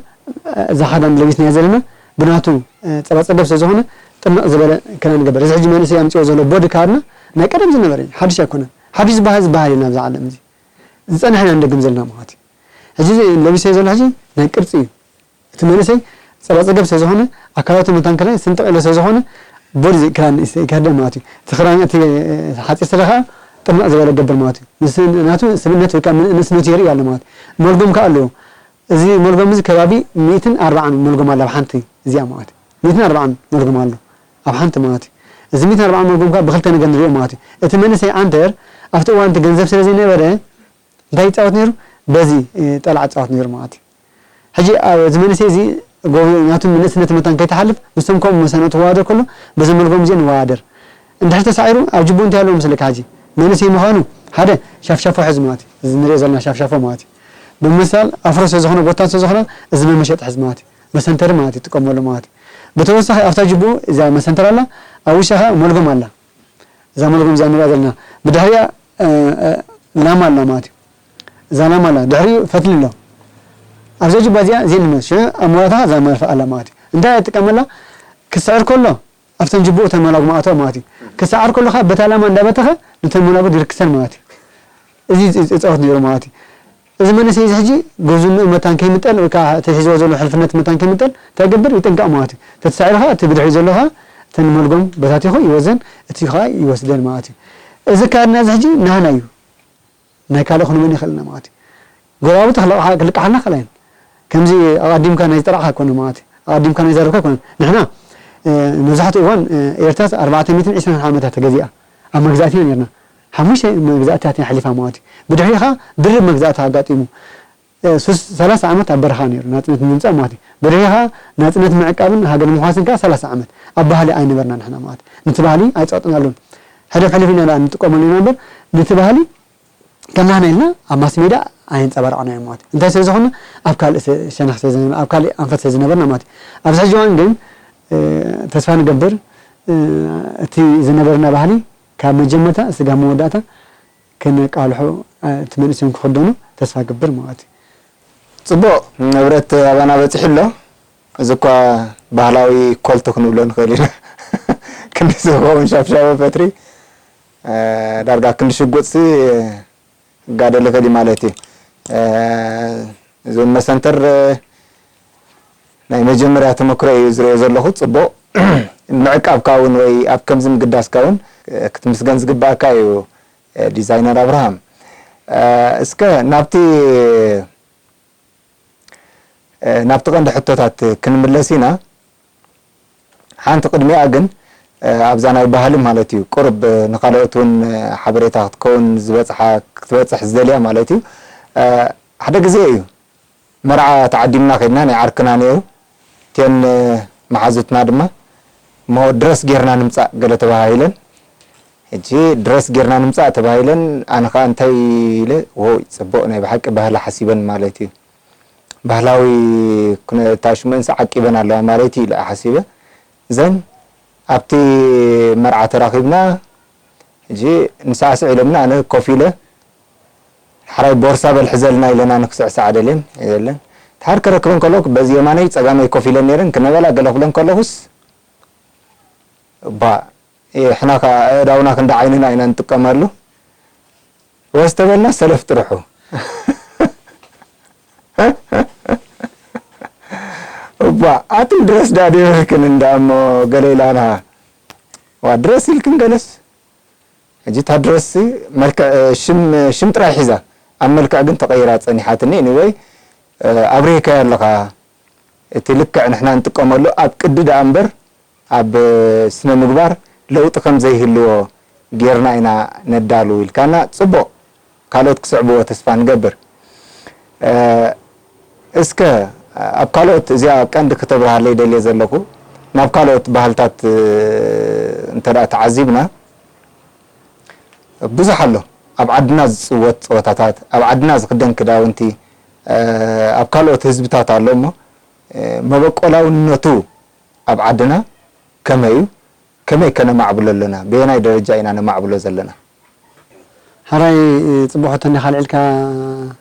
እዛ ክዳን ለቢስናያ ዘለና ብናቱ፣ እ፣ ጸባ ጸገብ ስለ ዝኾነ ጥምቕ ዝበለ ክዳን ንገብር። እዚ ሕጂ መንእሰይ ኣምጺኦ ዘሎ ቦዲ ካርና ናይ ቀደም ዝነበረ እዩ። ሓድሽ ኣይኮነን። ሓድሽ ዝበሃል ዝበሃል የለን ኣብዚ ዓለም እዚ። ዝጸንሐ ኢና ንደግም ዘለና ማለት እዩ። ሕጂ እዚ ለቢሰዮ ዘሎ ሕጂ ናይ ቅርጺ እዩ። እቲ መንእሰይ ጸባ ጸገብ ስለ ዝኾነ፣ ኣካላቱ መታን ከላይ ስንጥቕ ኢሉ ስለ ዝኾነ፣ ቦዲ ክዳን ይስ-፣ ይከደን ማለት እዩ። እቲ ክዳን፣ እቲ ሓጺር ስረ ከኣ ጥምቕ ዝበለ ገብር ማለት እዩ። ምስ-፣ ናቱ ስብእነት ወይ ከኣ ምን-፣ ንእስነቱ የርኢ ኣሎ ማለት እዩ። መልጎም ከኣ ኣለዎ። እዚ መልጎም እዚ ከባቢ ሚእትን ኣርባዓን መልጎም ኣሎ ኣብ ሓንቲ እዚኣ ማለት እዩ። ሚእትን ኣርባዓን መልጎም ኣሎ ኣብ ሓንቲ ማለት እዩ። እዚ ሚእትን ኣርባዓን መልጎም ከኣ ብኽልተ ነገር ንሪኦ ማለት እዩ። እቲ መንእሰይ ዓንተር ኣብቲ እዋን እቲ ገንዘብ ስለ ዘይነበረ እንታይ ይጻወት ነይሩ? በዚ፣ እ፣ ጠላዕ ይጻወት ነይሩ ማለት እዩ። ሕጂ፣ እ፣ እዚ መንእሰይ እዚ ጎ-፣ ናቱ ንእስነት መታን ከይተሓልፍ ምስቶም ከምኡ መሰናቱ ክወዳደር ከሎ በዚ መልጎም እዚኦ ንወዳደር። እንድሕር ተሳዒሩ ኣብ ጅቡ እንታይ ኣለዎ መስለካ? ሕጂ መንእሰይ ምዃኑ ሓደ ሻፍሻፎ ሕዝ ማለት እዩ። እዚ ንሪኦ ዘለና ሻፍሻፎ ማለት እዩ። ብምሳል ኣፍሮ ስለ ዝኾነ ጎታን ስለ ዝኾነ እዚ መመሸጢ ሕዝ ማለት እዩ። መሰንተሪ ማለት እዩ፣ ይጥቀመሉ ማለት እዩ። ብተወሳኺ ኣብታ ጅቡ እዛ መሰንተር ኣላ፣ ኣብ ውሽጣ ኸዓ መልጎም ኣላ። እዛ መልጎም እዚኣ ንሪኣ ዘለና። ብድሕሪኣ፣ እ፣ እ፣ ላማ ኣላ ማለት እዩ። እዛ ላማ ኣላ፣ ድሕሪኡ ፈትሊ ኣሎ። ኣብዛ ጅባ እዚኣ እዚኤን ንመስ-፣ ሽዑ ኣብ መወዳእታ እዛ መርፍእ ኣላ ማለት እዩ። እንታይ እያ ትጥቀመላ? ክስዕር ከሎ ኣብተን ጅቡኡ እተን መላጉ መኣተዋ ማለት እዩ። ክስዓር ከሎ ከዓ በታ ላማ እንዳበተኸ ነተን መላጉ ይርክሰን ማለት እዩ። እዚ ይፃወት ነይሩ ማለት እዩ። እዚ መንእሰይ እዚ ሕጂ ጉብዝንኡ መታን ከይምጠል ወይ ከዓ እቲ ሒዝዎ ዘሎ ሕልፍነት መታን ከይምጠል እንታይ ይገብር? ይጥንቀቕ ማለት እዩ። ተተሳዒሩ ከዓ እቲ ብድሕሪኡ ዘሎ ከዓ እተን መልጎም በታቲኹ ይወዘን፣ እቲ ከዓ ይወስደን ማለት እዩ። እዚ ኣካየድና እዚ ሕጂ ናህና እዩ። ናይ ካልእ ክንመን ይኽእልና ማለት እዩ። ጎረባብቲ ክልቃሓ-፣ ክልቃሓልና ይኽእላ እየን። ከምዚ ኣቐዲምካ ናይ ዝጠራዕካ ኣይኮነ ማለት እዩ። ኣቐዲምካ ናይ ዘረብካ ኣይኮነ። ንሕና፣ እ፣ መብዛሕትኡ እዋን፣ እ፣ ኤርትራ ኣርባዕተ ሚእትን ዕስራን ዓመታት ተገዚኣ ኣብ መግዛእቲ ኢና ነርና። ሓሙሽተ መግዛእትታት እያ ሓሊፋ ማለት እዩ። ብድሕሪኡ ኸዓ ድርብ መግዛእቲ ኣጋጢሙ። እ፣ ሱስ-፣ ሰላሳ ዓመት ኣብ በረኻ ነይሩ ናጽነት ንምምጻእ ማለት እዩ። ብድሕሪኡ ኸዓ ናጽነት ምዕቃብን ሃገር ምዃስን ከኣ ሰላሳ ዓመት ኣብ ባህሊ ኣይነበርና ንሕና ማለት እዩ። ነቲ ባህሊ ኣይጸቕጥናሉን። ሕልፍ ሕልፍ ኢና ደኣ ንጥቀመሉ ኢና እምበር ነቲ ባህሊ ከም ናህና ኢልና ኣብ ማስ ሜድያ ኣየንጸባረቕናዮን ማለት እዩ። እንታይ ስለ ዝኾንና ኣብ ካልእ ሰ-፣ ሸነኽ ስለ ዝነበ-፣ ኣብ ካልእ ኣንፈት ስለ ዝነበርና ማለት እዩ። ኣብዚ ሕጂ እዋን ግን፣ እ፣ ተስፋ ንገብር፣ እ፣ እቲ ዝነበረና ባህሊ ካብ መጀመርታ እስካብ መወዳእታ ከነቃልሖ፣ እ፣ እቲ መንእሰይ እውን ክኽደኖ ተስፋ እገብር ማለት እዩ። ጽቡቕ፣ ንብረት ኣባና በጺሑ ኣሎ። እዚ እኳ ባህላዊ ኮልቶ ክንብሎ ንኽእል ኢና። ክንዲ ዝኸውን ሻፍሻቦ ፈትሪ፣ እ፣ ዳርጋ ክንዲ ሽጉጥሲ ክጋደል ይኽእል እዩ ማለት እዩ። እ፣ እዚ እውን መሰንተር፣ እ፣ ናይ መጀመርያ ተመክሮ እዩ ዝሪኦ ዘለኹ። ጽቡቕ፣ ምዕቃብካ እውን ወይ ኣብ ከምዚ ምግዳስካ እውን፣ እ፣ ክትምስገን ዝግባኣካ እዩ፣ እ፣ ዲዛይነር ኣብርሃም። እ፣ እስከ ናብቲ እ፣ ናብቲ ቀንዲ ሕቶታት ክንምለስ ኢና። ሓንቲ ቅድሚኣ ግን፣ እ፣ ኣብዛ ናይ ባህሊ ማለት እዩ፣ ቁሩብ፣ እ፣ ንኻልኦት እውን፣ እ፣ ሓበሬታ ክትከውን ዝበጽሓ፣ ክትበጽሕ ዝደልያ ማለት እዩ። እ፣ ሓደ ግዜ እዩ መርዓ ተዓዲምና ከድና፣ ናይ ዓርክና ነይሩ። እተን፣ እ፣ መሓዙትና ድማ፣ "እሞ ድረስ ጌርና ንምጻእ" ገለ ተባሃሂለን። ሕጂ ድረስ ጌርና ንምጻእ ተባሂለን፣ ኣነ ኸኣ እንታይ ኢለ፣ "ዎይ፣ ጽቡቕ፣ ናይ ብሓቂ ባህሊ ሓሲበን ማለት እዩ። ባህላዊ ኩነ-፣ እታ ሽመንሲ ዓቂበን ኣለዋ ማለት እዩ" ኢለ ሓሲበ። ዘን ኣብቲ መርዓ ተራኺብና፣ ሕጂ ንሳዕስዕ ኢሎምና፣ ኣነ ኮፍ ኢለ፣ ሓራይ ቦርሳ በል ሕዘልና ኢለና፣ ንክስዕስዓ ደልየን የለን። ድሓር ክረክበን ከለኹ፣ በዚ የማነይ ጸጋመይ ኮፍ ኢለን ነይረን፣ ክነበላ ገለ ክብለን ከለኹስ፣ እባ፣ ንሕና ከኣ ኣእዳውና ክንዲ ዓይንና ኢና ንጥቀመሉ። ወስተበልና ሰለፍ ጥርሑ። እባ፣ ኣቱም ድረስ ዳ ዲበልክን እንዳ እሞ ገለ ኢላና። ዋ፣ ድረስ ኢልክን ገለስ። ሕጂ እታ ድረስ መልክዕ፣ ሽም፣ ሽም ጥራይ ሒዛ፣ ኣብ መልክዕ ግን ተቐይራ ጸኒሓትኒ። ኤኒወይ፣ ኣብሪህካዮ ኣለኻ። እቲ ልክዕ ንሕና ንጥቀመሉ ኣብ ቅዲ ደኣ እምበር ኣብ ስነ ምግባር ለውጢ ከም ዘይህልዎ ጌርና ኢና ነዳሉ ኢልካና። ጽቡቕ፣ ካልኦት ክስዕብዎ ተስፋ ንገብር። እ፣ እስከ ኣብ ካልኦት፣ እዚኣ ቀንዲ ክተብርሃለይ ደልየ ዘለኹ፣ ናብ ካልኦት ባህልታት፣ እ፣ እንተ ደኣ ተዓዚብና ብዙሕ ኣሎ። ኣብ ዓድና ዝጽወት ጸወታታት፣ ኣብ ዓድና ዝኽደን ክዳውንቲ፣ እ፣ ኣብ ካልኦት ህዝብታት ኣሎ እሞ፣ እ፣ መበቆላውነቱ ኣብ ዓድና ከመይ እዩ? ከመይ ከ ነማዕብሎ ኣለና? በየናይ ደረጃ ኢና ነማዕብሎ ዘለና? ሕራይ፣ ጽቡቕ ሕቶ እንዲኻ ኣልዒልካ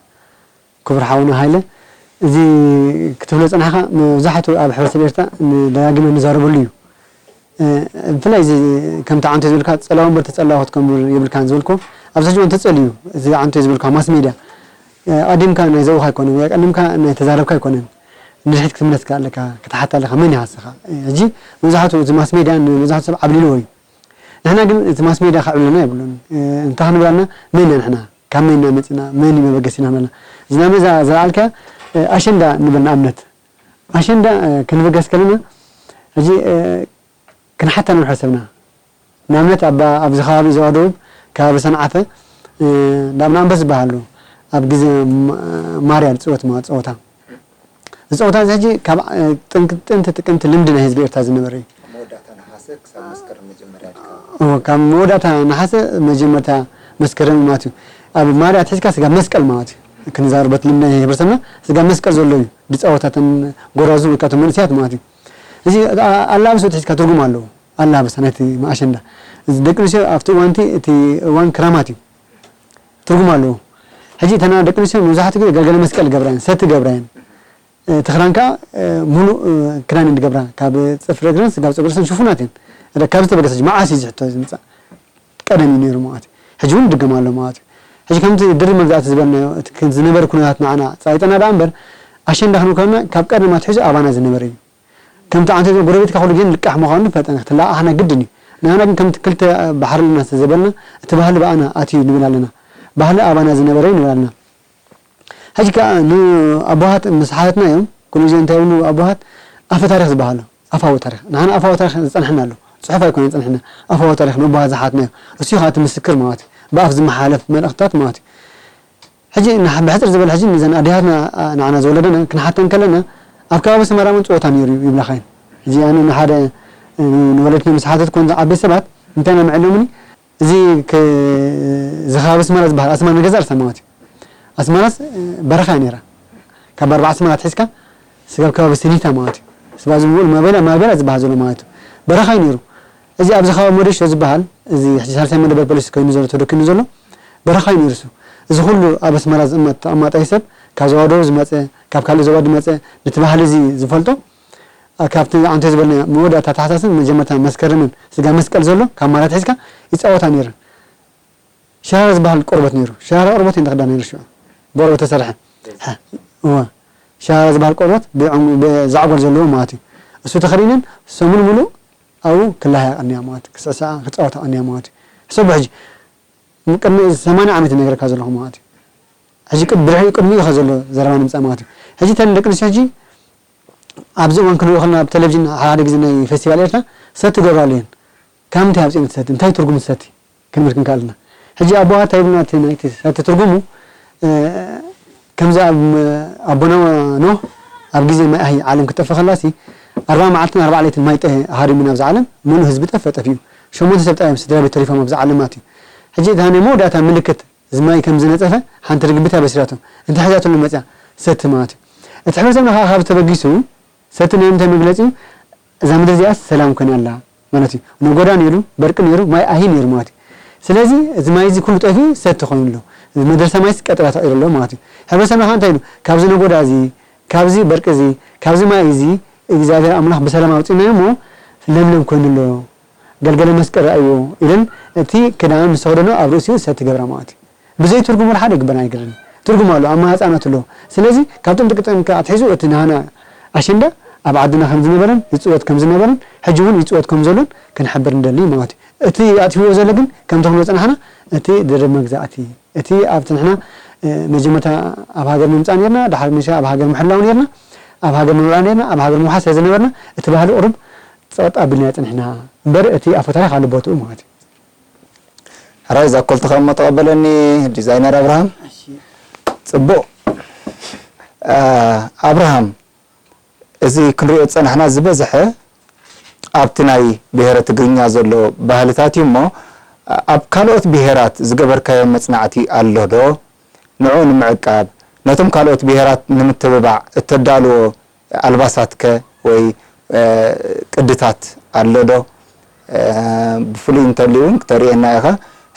ክቡር ሓውና ሃይለ። እዚ ክትብሎ ዝጸናሕካ መብዛሕትኡ ኣብ ሕብረተሰብ ኤርትራ ን-፣ ደጋጊመ ንዛረበሉ እዩ። እ፣ ብፍላይ እዚ ከምቲ ዓንቶ ዝበልካ ጸላዊ እምበር ተጸላዊ ክትከውን የብልካን ዝበልኩ፣ ኣብዚ ሕጂ እዋን ተጸልዩ እዚ ዓንቶ ዝበልካ ማስ ሜድያ፣ እ፣ ኣቐዲምካ ናይ ዘብኡኻ ኣይኮነን ወይ ኣቐዲምካ ናይ ተዛረብካ ኣይኮነን። ንድሕሪት ክትምለስ ከኣ ኣለካ፣ ክትሓታ ኣለካ፣ መን ኢኻ ንስኻ? ሕጂ መብዛሕትኡ እቲ ማስ ሜድያ ንመብዛሕትኡ ሰብ ዓብሊልዎ እዩ። ንሕና ግን እቲ ማስ ሜድያ ከዕብለና የብሉን። እ፣ እንታይ ክንብል ኣለና? መን ኢና ንሕና? ካብ መን ኢና መጺና? መን እዩ መበገሲና ንብል ኣለና። እዚ ናመዛ ዘልዓልካያ፣ እ፣ ኣሸንዳ ንብል ንኣብነት። ኣሸንዳ፣ እ፣ ክንብገስ ከለና፣ ሕጂ፣ እ፣ ክንሓታ ንውሕድ ሰብና። ንኣብነት ኣብ፣ ኣብዚ ከባቢ ዞባ ደቡብ፣ ከባቢ ሰንዓፈ፣ እ፣ እንዳ ኣብነ ኣንበስ ዝበሃል ኣሎ። ኣብ ግዜ ማ-፣ ማርያ ዝጽወት ማ-፣ ጸወታ። እዚ ጸወታ እዚ ሕጂ ካብ፣ እ፣ ጥንቅ-፣ ጥንቲ ጥቅምቲ ልምዲ ናይ ህዝቢ ኤርትራ ዝነበረ እዩ። ካብ መወዳእታ ነሓሰ ክሳብ መስከረም መጀመርያ ድካ። እወ፣ ካብ መወዳእታ ነሓሰ መጀመርታ መስከረም ማለት እዩ። ኣብ ማርያ ኣትሒዝካ ስጋብ መስቀል ማለት እዩ። ክንዛረበት ልምዲ ናይ ሕብረተሰብና ስጋብ መስቀል ዘሎ እዩ። ብጸወታተን ጎራዙ ወይ ከዓ እቶም መንእሰያት ማለት እዩ። እዚ ኣ-፣ ኣላብሶ ኣትሒዝካ ትርጉም ኣለዎ። ኣላብሳ ናይቲ ኣሸንዳ። እዚ ደቂ ኣንስትዮ ኣብቲ እዋንቲ፣ እቲ እዋን ክራማት እዩ። ትርጉም ኣለዎ። ሕጂ እተና ደቂ ኣንስትዮ መብዛሕትኡ ግዜ ገልገለ መስቀል ገብራ እየን፣ ሰቲ ገብራ እየን። እ፣ እቲ ክዳን ከኣ፣ እ፣ ሙሉእ፣ እ፣ ክዳን እየን ዝገብራ። ካብ ጽፍሪ እግረን ስጋብ ጸጉሪ ርእሰን ሽፉናት እየን። እደ-፣ ካብ ዝተበገሰ ሕጂ መዓስ እዩ ዝሕቶ ዝምጻእ? ቀደም እዩ ነይሩ ማለት እዩ። ሕጂ እውን ይድገም ኣሎ ማለት እዩ። ሕጂ ከምቲ ድርብ መግዛእቲ ዝበልናዮ፣ እቲ ከም ዝነበረ ኩነታት ንዓና ጸቂጠና ደኣ እምበር፣ ኣሸንዳ ክንብል ከለና ካብ ቀደም ኣትሒዙ ኣባና ዝነበረ እዩ። ከምቲ ዓንተ ጎረቤትካ ኩሉ ግዜ ልቃሕ ምዃኑ ፈጠነ ክትለኣኣሕና ግድን እዩ። ንሕና ግን ከምቲ ክልተ ባሕሪ ኣለና ስለ ዘበልና፣ እቲ ባህሊ ብኣና ኣትዩ ንብል ኣለና። ባህሊ ኣባና ዝነበረ እዩ ንብል ኣለና። ሕጂ ከኣ ንኣቦሃት ምስ ሓተትናዮም፣ ኩሉ ግዜ እንታይ ይብሉ ኣቦሃት? ኣፈ ታሪኽ ዝበሃል ኣሎ። ኣፋዊ ታሪኽ። ንሕና ኣፋዊ ታሪኽ ዝጸንሐና ኣሎ። ጽሑፍ ኣይኮነን ዝጸንሐና። ኣፋዊ ታሪኽ ንኣቦሃት ዝሓትናዮ። እሱ እዩ ከኣ እቲ ምስክር ማለት እዩ። ብኣፍ ዝመሓላለፍ መልእኽትታት ማለት እዩ። ሕጂ ንሕ-፣ ብሕጽር ዝበለ ሕጂ ነዘን ኣዴታትና፣ ኣ፣ ንዓና ዝወለደና ክንሓተን ከለና፣ ኣብ ከባቢ ኣስመራ እውን ጸወታ ነይሩ እዩ ይብላኻ እየን። ሕጂ ኣነ ንሓደ፣ እ፣ ንወለድና ምስ ሓተትኩ፣ እዞም ዓበይቲ ሰባት እንታይ ኢና ምዕሎምኒ? እዚ ከ-፣ እዚ ከባቢ ኣስመራ ዝበሃል፣ ኣስመራ ንገዛ ርእሳ ማለት እዩ። ኣስመራስ፣ እ፣ በረኻ እያ ነይራ። ካብ ኣርባዓ ኣስመራ ኣትሒዝካ ስጋብ ከባቢ ስኒታ ማለት እዩ። ስባ ዝብሉ ማቤላ፣ ማቤላ ዝበሃል ዘሎ ማለት እዩ። በረኻ እዩ ነይሩ። እዚ ኣብዚ ከባቢ መደሾ ዝበሃል፣ እዚ ሕጂ ሳልሳይ መደበር ፖሊስ ኮይኑ ዘሎ፣ ተደኪኑ ዘሎ በረኻ እዩ ነይሩ እሱ። እዚ ኩሉ ኣብ ኣስመራ ዝቕመጥ ተቐማጣይ ሰብ፣ ካብ ዞባ ደቡብ ዝመጸ፣ ካብ ካልእ ዞባ ዝመጸ፣ ነቲ ባህሊ እዚ ዝፈልጦ፣ ኣ፣ ካብቲ ኣንተ ዝበልናዮ መወዳእታ ታሕሳስን መጀመርታ መስከረምን ስጋ መስቀል ዘሎ፣ ካብ ማራ ኣትሒዝካ ይጻወታ ነይረን። ሸራራ ዝበሃል ቆርበት ነይሩ። ሸራራ ቆርበት እየን ዝኽደና ነይሩ ሽዑ። ብቆርበት ተሰርሐ። ሕህ፣ እወ። ሸራራ ዝበሃል ቆርበት ብዕም-፣ ብዛዕጎል ዘለዎ ማለት እዩ። እሱ ተኸዲነን ሰሙን ሙሉእ ኣብኡ ክላሃያ ቀንያ ማለት እዩ። ክስዕስዓ፣ ክጻወታ ቀንያ ማለት እዩ። ሕሰቦ ሕጂ፣ ቅድሚ ሰማንያ ዓመት እነግረካ ዘለኹ ማለት እዩ። ሕጂ ቅድ-፣ ብድሕሪኡ ቅድሚኡ ኢኻ ዘሎ ዘረባ ንምጻእ ማለት እዩ። ሕጂ እተን ደቂ ኣንስትዮ ሕጂ ኣብዚ እዋን ክንሪኦ ከለና ኣብ ቴሌቪዥን ሓደ ሓደ ግዜ ናይ ፌስቲቫል ኤርትራ ሰቲ ይገብራሉ እየን። ካብ ምንታይ ኣምጺኤን እቲ ሰቲ? እንታይ ትርጉም እቲ ሰቲ? ክንብል ክንክእል ኢና። ሕጂ ኣቦሃት እንታይ ይብሉና? እቲ ናይቲ ሰቲ ትርጉሙ፣ እ፣ ከምዚ ኣብ፣ ኣቦና ኖህ ኣብ ግዜ ማይ ኣህይ ዓለም ክትጠፍእ ከላሲ ኣርብዓ መዓልትን ኣርብዓ ለይትን ማይ ጠ-፣ ሃሪሙ ናብዛ ዓለም ምሉእ ህዝቢ ጠፍአ፣ ጠፊኡ። ሸሞንተ ሰብ ጥራይ እዮም ስድራ ቤት ተሪፎም ኣብዛ ዓለም ማለት እዩ። ሕጂ እታ ናይ መወዳእታ ምልክት እዚ ማይ ከም ዝነጸፈ ሓንቲ ርግቢት ኣበሲራቶ። እንታይ ሒዛትሉ መጽያ? ሰቲ ማለት እዩ። እቲ ሕብረተሰብና ከኣ ካብ ተበጊሱ ሰቲ ናይ ምንታይ መግለጺ እዩ? እዛ ምድሪ እዚኣስ ሰላም ኮይና ኣላ ማለት እዩ። ነጎዳ ነይሩ፣ በርቂ ነይሩ፣ ማይ ኣሂ ነይሩ ማለት እዩ። ስለዚ እዚ ማይ እዚ ኩሉ ጠፊኡ ሰቲ ኮይኑ ኣሎ። እዚ መድረሳ ማይስ ቀጠራ ተቐይሩ ኣሎ ማለት እዩ። ሕብረተሰብና ከኣ እንታይ ኢሉ? ካብዚ ነጎዳ እዚ፣ ካብዚ በርቂ እዚ፣ ካብዚ ማይ እዚ እግዚኣብሔር ኣምላኽ ብሰላም ኣውጺእናዮ እሞ ለምለም ኮይኑ ኣሎ። ገልገለ መስቀል ረኣይዎ ኢለን እቲ ክዳን ምስ ተኸደኖ ኣብ ርእሲኡ ሰቲ ገብራ ማለት እዩ። ብዘይ ትርጉም ወላ ሓደ ይግበር ኣይግርን። ትርጉም ኣሎ፣ ኣማህጻናት ኣሎ። ስለዚ ካብ ጥንቲ ቅጥንቲ ኣትሒዙ እቲ ናህና ኣሸንዳ ኣብ ዓድና ከም ዝነበረን ይጽወት ከም ዝነበረን ሕጂ እውን ይጽወት ከም ዘሎን ክንሕብር ንደሊ ማለት እዩ። እቲ ኣጥፊዎ ዘሎ ግን ከምቲ ክንብሎ ጸናሕና እቲ ድርብ መግዛእቲ፣ እቲ ኣብቲ ንሕና፣ እ፣ መጀመርታ ኣብ ሃገር ምምጻእ ነርና፣ ድሓር ምሻ ኣብ ሃገር ምሕላው ነርና፣ ኣብ ሃገር ምብላዕ ነርና፣ ኣብ ሃገር ምውሓስ ስለ ዝነበርና እቲ ባህሊ ቁሩብ ጸጥ ኣቢልና ጸኒሕና እምበር እቲ ኣፈ ታሪኽ ኣሎ ቦትኡ ማለት እዩ። ሕራይ እዛ ኮልትኻ እሞ ተቐበለኒ ዲዛይነር ኣብርሃም። ጽቡቕ። እ፣ ኣብርሃም፣ እዚ ክንሪኦ ዝጸናሕና ዝበዝሐ ኣብቲ ናይ ብሄረ ትግርኛ ዘሎ ባህልታት እዩ እሞ፣ ኣብ ካልኦት ብሄራት ዝገበርካዮ መጽናዕቲ ኣሎ ዶ? ንዕኡ ንምዕቃብ፣ ነቶም ካልኦት ብሄራት ንምትብባዕ እተዳልዎ ኣልባሳትከ ወይ፣ እ፣ ቅድታት ኣሎ ዶ? እ፣ ብፍሉይ እንተልዩ እውን ክተርእየና ኢኻ።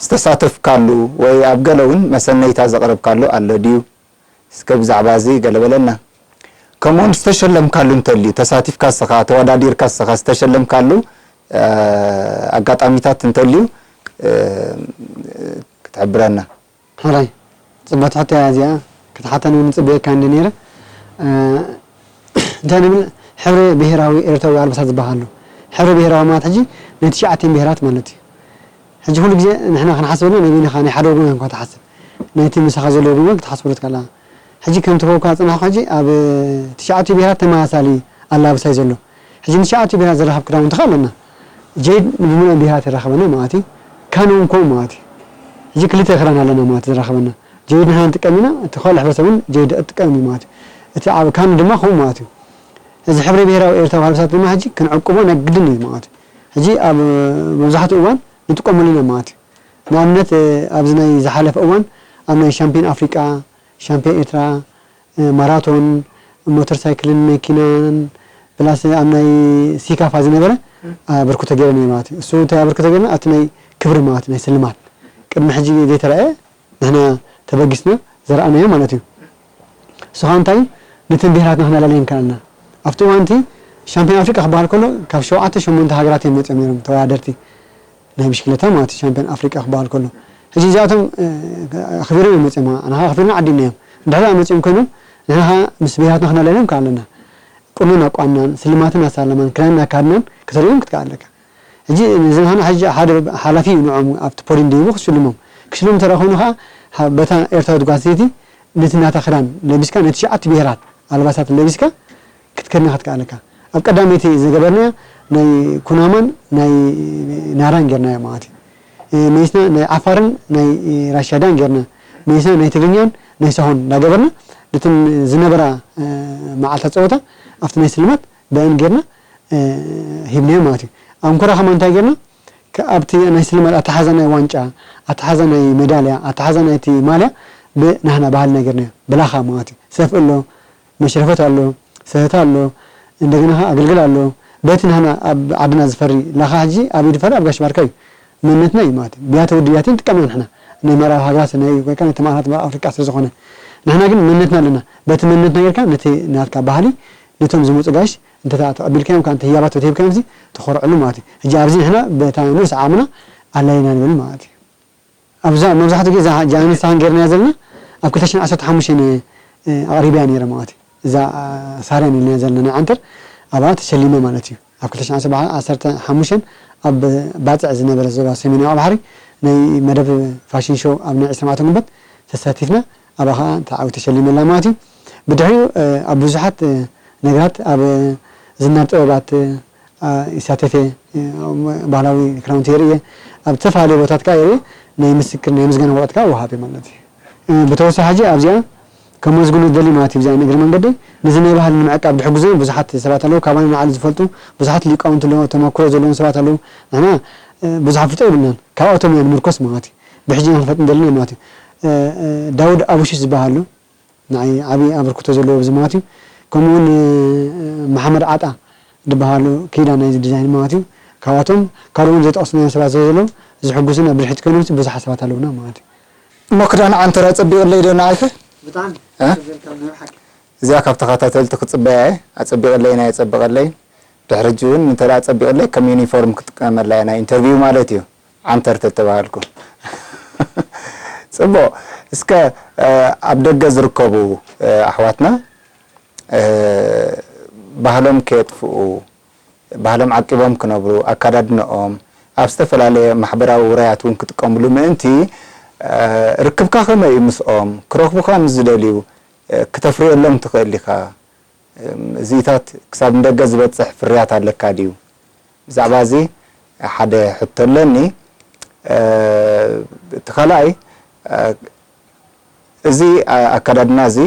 ዝተሳተፍካሉ ወይ ኣብ ገለ እውን መሰነይታ ዘቕረብካሉ ኣሎ ድዩ? እስከ ብዛዕባ እዚ ገለ በለና። ከምኡውን ዝተሸለምካሉ እንተልዩ፣ ተሳቲፍካ እስኻ፣ ተወዳዲርካ እስኻ ዝተሸለምካሉ፣ እ፣ ኣጋጣሚታት እንተልዩ፣ እ፣ ክትሕብረና። ሕራይ፣ ጽብቕቲ ሕቶ እያ እዚኣ። ክትሓተኒ እውን ጽበየካ እንደ ነይረ። እ፣ እንታይ ንብል፣ ሕብረ ብሄራዊ ኤርትራዊ ኣልባሳት ዝበሃል ኣሎ። ሕብረ ብሄራዊ ማለት ሕጂ ናይ ትሽዓተን ብሄራት ማለት እዩ። ሕጂ ኩሉ ግዜ ንሕና ክንሓስበልና ናይ በይንኻ ናይ ሓደ ወገን እኳ ትሓስብ። ናይቲ ምሳኻ ዘሎ ወገን እውን ክትሓስበሉ ትኽእል። ሕጂ ከምቲ ከውካ ጽናሕኩ ሕጂ ኣብ ትሽዓቲኡ ብሄራት ተመሳሳሊ ኣላብሳ እዩ ዘሎ። ሕጂ ንትሽዓቲኡ ብሄራት ዘራኽብ ክዳውንቲ ከ ኣለና። ጀይድ ንብምሉኦም ብሄራት የራኽበና ማለት እዩ። ካን እውን ከምኡ ማለት እዩ። ሕጂ ክልተ ክዳን ኣለና ማለት እዩ ዘራኽበና። ጀይድ ንሕና ንጥቀም ኢና፣ እቲ ካልእ ሕብረተሰብ እውን ጀይድ ይጥቀም እዩ ማለት እዩ። እቲ ኣብ ካን ድማ ከምኡ ማለት እዩ። እዚ ሕብረ ብሄራዊ ኤርትራዊ ኣልባሳት ድማ ሕጂ ክንዕቅቦ ናይ ግድን እዩ ማለት እዩ። ሕጂ ኣብ መብዛሕትኡ እዋን ንጥቀመሉ ኢና ማለት እዩ። ንኣብነት ኣብዚ ናይ ዝሓለፈ እዋን ኣብ ናይ ሻምፒዮን ኣፍሪቃ፣ ሻምፒዮን ኤርትራ፣ ማራቶን፣ ሞተር ሳይክልን መኪናን ፕላስ ኣብ ናይ ሲካፋ ዝነበረ ኣበርክቶ ገይረ ነይረ ማለት እዩ። እሱ እንታይ ኣበርክቶ ገይርና ኣብቲ ናይ ክብሪ ማለት ናይ ስልማት ቅድሚ ሕጂ ዘይተረኣየ ንሕና ተበጊስና ዘርኣናዮ ማለት እዩ። እሱ ኸዓ እንታይ እዩ? ነተን ብሄራትና ክነላለየን ከኣልና። ኣብቲ እዋን እቲ ሻምፒዮን ኣፍሪቃ ክበሃል ከሎ ካብ ሸውዓተ ሸሞንተ ሃገራት እዮም መፂኦም ነይሮም ተወዳደርቲ ናይ ብሽክለታ ማለት እዩ። ሻምፒዮን ኣፍሪቃ ክበሃል ከሎ ሕጂ እዚኣቶም እ፣ ኣኽቢሮም እዮም መፂኦም። ንኻ ኣኽቢርና ዓዲምናዮም። እንድሕር ደኣ መፂኦም ኮይኖም ንሕና ኸዓ ምስ ብሄራትና ክነላለዮም ከኣለና። ቁኖን ኣቋንናን፣ ስልማትን ኣሳልማን፣ ክዳንን ኣካድናን ከተርእዮም ክትከኣል ኣለካ። ሕጂ ንዝንሃና ሕጂ ሓደ ሓላፊ እዩ ንዖም ኣብቲ ፖዲም ደይቡ ክሽልሞም። ክሽልም እንተ ደኣ ኮይኑ ኸዓ፣ ሓ-፣ በታ ኤርትራዊት ጓል ኣንስተይቲ ነቲ ናታ ክዳን ለቢስካ፣ ነቲ ትሽዓተ ብሄራት ኣልባሳት ለቢስካ ክትከድና ክትከኣለካ። ኣብ ቀዳመይቲ ዝገበርናያ ናይ ኩናማን ናይ ናራን ጌርናዮ ማለት እዩ። እ፣ መሊስና ናይ ዓፋርን ናይ ራሻዳን ጌርና፣ መሊስና ናይ ትግርኛን ናይ ሳሆን እንዳገበርና፣ ነተን ዝነበራ፣ እ፣ መዓልታት ጸወታ ኣብቲ ናይ ስልማት ብአን ጌርና፣ እ፣ ሂብናዮ ማለት እዩ። ኣብ እንኮራ ከማን እንታይ ጌርና? ከ-፣ ኣብቲ ናይ ስልማት ኣተሓዛ ናይ ዋንጫ፣ ኣተሓዛ ናይ ሜዳልያ፣ ኣተሓዛ ናይቲ ማልያ ብናህና ባህልና ጌርናዮ። ብላኻ ማለት እዩ። ሰፍእ ኣሎ፣ መሽረፈት ኣሎ፣ ሰህታ ኣሎ፣ እንደገና ኸዓ ኣገልግል ኣሎ። በቲ ናህና ኣብ ዓድና ዝፈሪ ላኻ ሕጂ ኣብ ኢድ ፈሪ ኣብ ጋሽ ባርካ እዩ። መንነትና እዩ ማለት እዩ። ብያተ ውድብ እያ ንጥቀማ ንሕና። ናይ ምዕራብ ሃገራት፣ ናይ፣ ወይ ከዓ ናይ ተማእራት ምዕራብ ኣፍሪቃ ስለ ዝኾነ። ንሕና ግን መንነትና ኣለና። በቲ መንነትና ጌርካ ነቲ ናትካ ባህሊ ነቶም ዝመፁ ጋሽ እንተ ተቐቢልካዮም፣ ካብ ህያባት ተሂብካዮም ሲ ተኾርዐሉ ማለት እዩ። ሕጂ ኣብዚ ንሕና በታ ንኡስ ዓቕምና ኣለና ንብል ማለት እዩ። ኣብዛ መብዛሕትኡ ግዜ እዛ ጃንስ ንስኻን ጌርናያ ዘለና ኣብ ክልተ ሽሕን ዓሰርተ ሓሙሽተን፣ እ፣ ኣቕሪብያ ነይረ ማለት እዩ። እዛ፣ እ፣ ሳርያን ኢልናያ ዘለና ናይ ዓንተር ኣብኣ ተሸሊመ ማለት እዩ። ኣብ ክልተ ሽሕን ዓሰርተ ሓሙሽተን ኣብ ባጽዕ ዝነበረ ዞባ ሰሜናዊ ባሕሪ ናይ መደብ ፋሽን ሾው ኣብ ናይ ዕስራ መዓልቲ ጉንበት ተሳቲፍና ኣብኣ ኸዓ ተዓዊተ ተሸሊመ ኣላ ማለት እዩ። ብድሕሪኡ፣ እ፣ ኣብ ብዙሓት፣ እ፣ ነገራት ኣብ ዝናብ ጥበባት፣ እ፣ ኣ፣ ይሳተፍ እየ፣ እ፣ ባህላዊ ክዳውንቲ የርኢ እየ። ኣብ ዝተፈላለዩ ቦታት ከኣ የርኢ ናይ ምስክር ናይ ምስጋና ወረቐት ከኣ ወሃብ እየ ማለት እዩ። እ፣ ብተወሳኺ ሕጂ ኣብዚኣ ከመስግኖ ዝደሊ ማለት እዩ። ብዚኣ ንእግሪ መንገደይ ነዚ ናይ ባህሊ ንምዕቃብ ዝሕግዙ ብዙሓት ሰባት ኣለዉ። ካባና ንዓሊ ዝፈልጡ ብዙሓት ሊቃውንቲ ኣለዉ፣ ተመክሮ ዘለዎም ሰባት ኣለዉ። ንሕና፣ እ፣ ብዙሕ ኣፍልጦ የብልናን። ካብኣቶም ኢና ንምርኮስ ማለት እዩ። ብሕጂ ኢና ክንፈጥ ንደሊ ማለት እዩ። እ፣ እ፣ ዳውድ ኣቡሽሽ ዝበሃል ኣሎ። ንዓይ ዓቢ ኣበርክቶ ዘለዎ ኣብዚ ማለት እዩ። ከምኡ እውን፣ እ፣ መሓመድ ዓጣ ዝበሃሉ ኪዳ ናይዚ ዲዛይን ማለት እዩ። ካብኣቶም ካልእ እውን ዘይጠቐስናዮም ሰባት ስለ ዘለዉ ዝሕግዙና ብድሕሪት ኮይኖም ብዙሓት ሰባት ኣለዉና ማለት እዩ። እሞ ክዳን ዓንተር ኣጸቢቕለይ ዶ ንዓይከ? ብጣዕሚ እ? ጽቡቕ ካብ ናይ ብሓቂ። እዚኣ ካብ ተኸታተልቲ ክጽበያ እየ። ኣጸቢቕለይ ናይ ኣጸብቐለይ። ድሕሪ ሕጂ እውን እንተ ደኣ ኣጸቢቕለይ ከም ዩኒፎርም ክጥቀመላ እየ፣ ናይ ኢንተርቪው ማለት እዩ። ዓንተር ተተባሃልኩ። ጽቡቕ። እስከ፣ እ፣ ኣብ ደገ ዝርከቡ፣ እ፣ ኣሕዋትና፣ እ፣ ባህሎም ከየጥፍኡ፣ ባህሎም ዓቂቦም ክነብሩ፣ ኣከዳድንኦም፣ ኣብ ዝተፈላለየ ማሕበራዊ ውራያት እውን ክጥቀምሉ ምእንቲ፣ እ፣ ርክብካ ከመይ እዩ ምስኦም? ክረኽቡኻ ምስ ዝደልዩ፣ እ፣ ክተፍርየሎም ትኽእል ኢኻ። እም፣ እዚታት ክሳብ ንደገ ዝበጽሕ ፍርያት ኣለካ ድዩ? ብዛዕባ እዚ ሓደ ሕቶ ኣለኒ። እ፣ እቲ ካልኣይ፣ እ፣ እዚ፣ እ፣ ኣከዳድና እዚ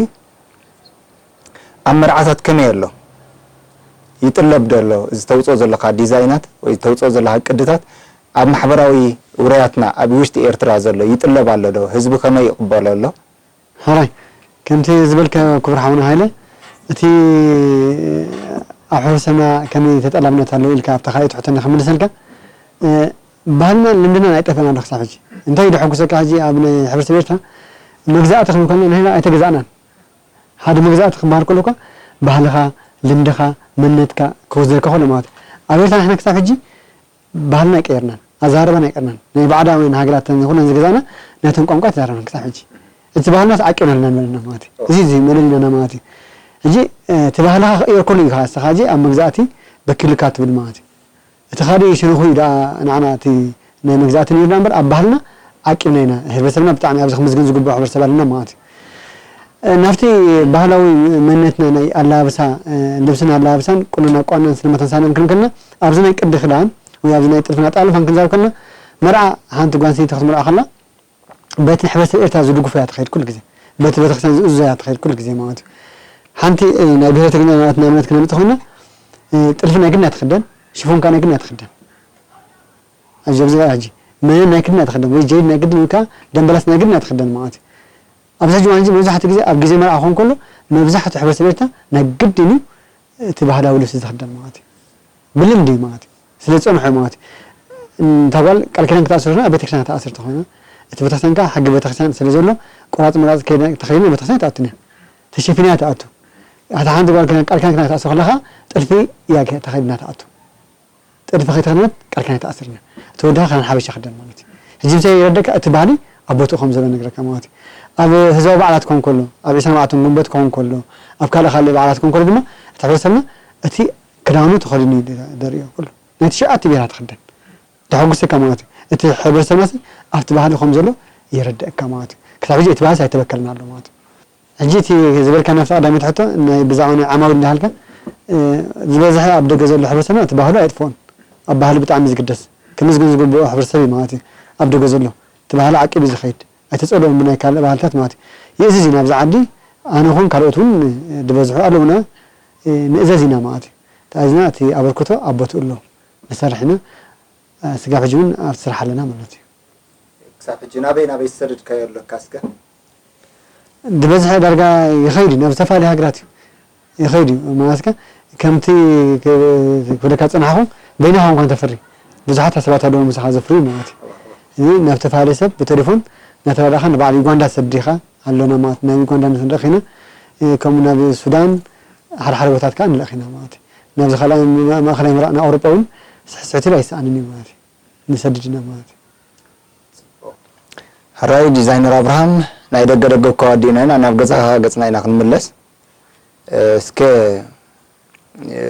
ኣብ መርዓታት ከመይ ኣሎ? ይጥለብ ዶ ኣሎ? እዚ ተውጽኦ ዘለኻ ዲዛይናት ወይ ተውጽኦ ዘለኻ ቅድታት ኣብ ማሕበራዊ ውራያትና ኣብ ውሽጢ ኤርትራ ዘሎ ይጥለብ ኣሎ ዶ? ህዝቢ ከመይ ይቕበሎ ኣሎ? ሕራይ፣ ከምቲ ዝበልካዮ ክቡር ሓውና ሃይለ፣ እቲ ኣብ ሕብረተሰብና ከመይ ተጠላብነት ኣለዎ ኢልካ ኣብታ ካልኣይቲ ሕቶና ክምልሰልካ፣ እ፣ ባህልናን ልምድናን ኣይጠፍአን ኣሎ ክሳብ ሕጂ። እንታይ እዩ ዘሐጉሰካ ሕጂ ኣብ ናይ ሕብረተሰብ ኤርትራ መግዛእቲ ክንብል ከለና ንሕና ኣይተገዛእናን። ሓደ መግዛእቲ ክበሃል ከሎ እኳ ባህልኻ፣ ልምድኻ፣ መንነትካ ክወስደልካ ከሎ ማለት እዩ። ኣብ ኤርትራ ንሕና ክሳብ ሕጂ ባህልና ኣይቀየርናን፣ ኣዘራርባና ኣይቀየርናን። ናይ ባዕዳውያን ሃገራት ይኹን ዝገዛእና ናቶም ቋንቋ ተዛረብና ክሳብ ሕጂ። እቲ ባህልና ዓቂብና ኣለና ንበለና ማለት እዩ። እዚ፣ እዚ መለሊናና ማለት እዩ። ሕጂ፣ እ፣ እቲ ባህልኻ ክቕየር ከሎ እዩ ከዓ ንስኻ ሕጂ ኣብ መግዛእቲ በኪሉካ ትብል ማለት እዩ። እቲ ካልእ ሸነኹ እዩ ደኣ ንዓና እቲ ናይ መግዛእቲ ነይርና እምበር ኣብ ባህልና ዓቂብና ኢና። ሕብረተሰብና ብጣዕሚ ኣብዚ ክምስገን ዝግብኦ ሕብረተሰብ ኣለና ማለት እዩ። እ፣ ናብቲ ባህላዊ መንነትና ናይ ኣላብሳ፣ እ፣ ልብስን ኣላብሳን፣ ቁኖን ኣቋንናን፣ ስልማትን ሳናን ክንብል ከለና፣ ኣብዚ ናይ ቅዲ ክዳን ወይ ኣብዚ ናይ ጥልፍን ኣጠላልፋን ክንዛረብ ከለና፣ መርዓ ሓንቲ ጓል ኣንስተይቲ ክትምርዖ ከላ፣ በቲ ሕብረተሰብ ኤርትራ ዝድግፎ እያ ትኸይድ ኩሉ ግዜ። በቲ ቤተክርስትያን ዝእዝዞ እያ ትኸይድ ኩሉ ግዜ ማለት እዩ። ሓንቲ፣ እ፣ ናይ ብሄረ ትግርኛ ማለት ንኣብነት ክነምጽእ ኮይና፣ እ፣ ጥልፊ ናይ ግድን እያ ትኽደን፣ ሽፎን ከኣ ናይ ግድን እያ ትኽደን። ኣብዚ፣ ኣብዚ ሕጂ መነን ናይ ግድን እያ ትኽደን፣ ወይ ጀዲድ ናይ ግድን፣ ወይ ከኣ ደምበላስ ናይ ግድን እያ ትኽደን ማለት እዩ። ኣብዚ ሕጂ እዋን እዚ መብዛሕትኡ ግዜ ኣብ ግዜ መርዓ ክኸውን ከሎ፣ መብዛሕትኡ ሕብረተሰብ ኤርትራ ናይ ግድን እዩ እቲ ባህላዊ ልብሲ ዝኽደን ማለት እዩ። ብልምዲ እዩ ማለት እዩ። ስለ ዝጸንሖ ማለት እዩ። እታ ጓል ቃል ኪዳን ክትኣስር ኮይና፣ ኣብ ቤተክርስትያን ክትኣስር ተኾይና፣ እቲ ቤተክርስትያን ከዓ ሕጊ ቤተክርስትያን ስለ ዘሎ፣ ቆራፅ መራፅ ከይደ-፣ ተኸይድና ቤተክርስትያን ኣይትኣቱን እያ። ተሸፊና እያ ትኣቱ። እታ ሓንቲ ጓል ኪዳን ቃል ኪዳን ክትኣስር ከለኻ ጥልፊ እያ ተኸይድና ትኣቱ። ጥልፊ ከይተኸደነት ቃል ኪዳን ኣይትኣስርን እያ። እቲ ወዲ ከዓ ክዳን ሓበሻ ክደን ማለት እዩ። ሕጂ ምሳይ ይረደካ እቲ ባህሊ ኣብ ቦትኡ ከም ዘሎ ነግረካ ማለት እዩ። ኣብ ህዝባዊ በዓላት ክኸውን ከሎ፣ ኣብ ዕስራን ኣርባዕተን ግንቦት ክኸውን ከሎ፣ ኣብ ካልእ ካልእ በዓላት ክኸውን ከሎ ድማ እቲ ሕብረተሰብና እቲ ክዳኑ ተኸዲኑ እዩ ዘርእዮ ኩሉ። ናይ ትሽዓተ ብሄራት ክደን። ደሐጉሰካ ማለት እዩ። እቲ ሕብረተሰብና ሲ ኣብቲ ባህሊ ከም ዘሎ የረድአካ ማለት እዩ። ክሳብ ሕጂ እቲ ባህልስ ኣይተበከለን ኣሎ ማለት እዩ። ሕጂ እቲ ዝበልካ ናብቲ ቀዳመይቲ ሕቶ ናይ ብዛዕባ ናይ ዓማዊል እንዳሃልካ፣ እ፣ ዝበዝሐ ኣብ ደገ ዘሎ ሕብረተሰብና እቲ ባህሉ ኣየጥፍኦን። ኣብ ባህሊ ብጣዕሚ ዝግደስ፣ ክምስገን ዝግብኦ ሕብረተሰብ እዩ ማለት እዩ። ኣብ ደገ ዘሎ እቲ ባህሊ ዓቂቡ ዝኸይድ፣ ኣይተጸልኦን ብናይ ካልእ ባህልታት ማለት እዩ። ይእዝዝ እዩ ናብዚ ዓዲ፣ ኣነ ኹን ካልኦት እውን ዝበዝሑ ኣለውና፣ እ፣ ንእዘዝ ኢና ማለት እዩ። ተኣዚዝና እቲ ኣበርክቶ ኣብ ቦትኡ ኣሎ። ንሰርሕ ኢና። እ፣ ስጋብ ሕጂ እውን ኣብቲ ስራሕ ኣለና ማለት እዩ። ክሳብ ሕጂ ናበይ ናበይ ዝሰደድካዮ ኣለካ እስከ? ዝበዝሐ ዳርጋ ይኸይድ እዩ፣ ናብ ዝተፈላለዩ ሃገራት እዩ ይኸይድ እዩ። ማለት ከ ከምቲ ክ-፣ ክብለካ ዝጸናሕኩ በይንኻ እንኳን ተፍሪ፣ ብዙሓት ሰባት ኣለዉ ምሳኻ ዘፍርዩ ማለት እዩ። እዚ ናብ ተፈላለየ ሰብ ብቴሌፎን እናተራዳእኻ ንበዓል ዩጋንዳ ትሰድድ ኢኻ፣ ኣሎና ማለት ናብ ዩጋንዳ ንሰድድ ኢና። እ፣ ከምኡ ናብ ሱዳን፣ ሓደ ሓደ ቦታት ከኣ ንልእኽ ኢና ማለት እዩ። ናብዚ ካልኣይ ማ-፣ ማእከላይ ምብራቕ፣ ናብ ኣውሮጳ እውን ስሕት ስሕት ኢሉ ኣይሰኣንን እዩ ማለት እዩ። ንሰድድ ኢና ማለት እዩ። ሕራይ ዲዛይነር ኣብርሃም፣ ናይ ደገ ደገ እኳ ወዲእና ኢና፣ ናብ ገዛኻ ገጽና ኢና ክንምለስ። እ፣ እስከ፣ እ፣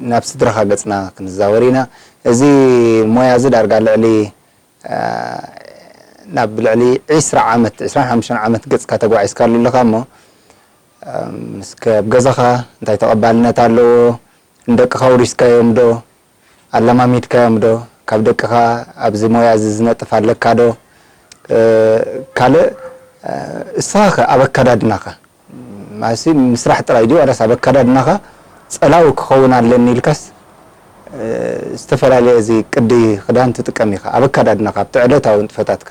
ናብ ስድራኻ ገጽና ክንዛወር ኢና። እዚ ሞያ እዚ ዳርጋ ልዕሊ፣ እ፣ ናብ ልዕሊ ዒስራ ዓመት፣ ዒስራን ሓሙሽተን ዓመት ገጽካ ተጓዒዝካሉ ኣለኻ እሞ፣ እም፣ እስከ ኣብ ገዛኻ እንታይ ተቐባልነት ኣለዎ? ንደቅኻ ውሪስካዮም ዶ? ኣለማሚድካዮም ዶ? ካብ ደቅኻ ኣብዚ ሞያ እዚ ዝነጥፍ ኣለካ ዶ? እ፣ ካልእ፣ እ፣ እስኻ ኸ ኣብ ኣከዳድናኻ፣ ማለትሲ ምስራሕ ጥራይ ድዩ ዋላስ ኣብ ኣከዳድናኻ ጸላዊ ክኸውን ኣለኒ ኢልካስ፣ እ፣ ዝተፈላለየ እዚ ቅዲ ክዳን ትጥቀም ኢኻ? ኣብ ኣከዳድናኻ፣ ኣብቲ ዕለታዊ ንጥፈታትካ?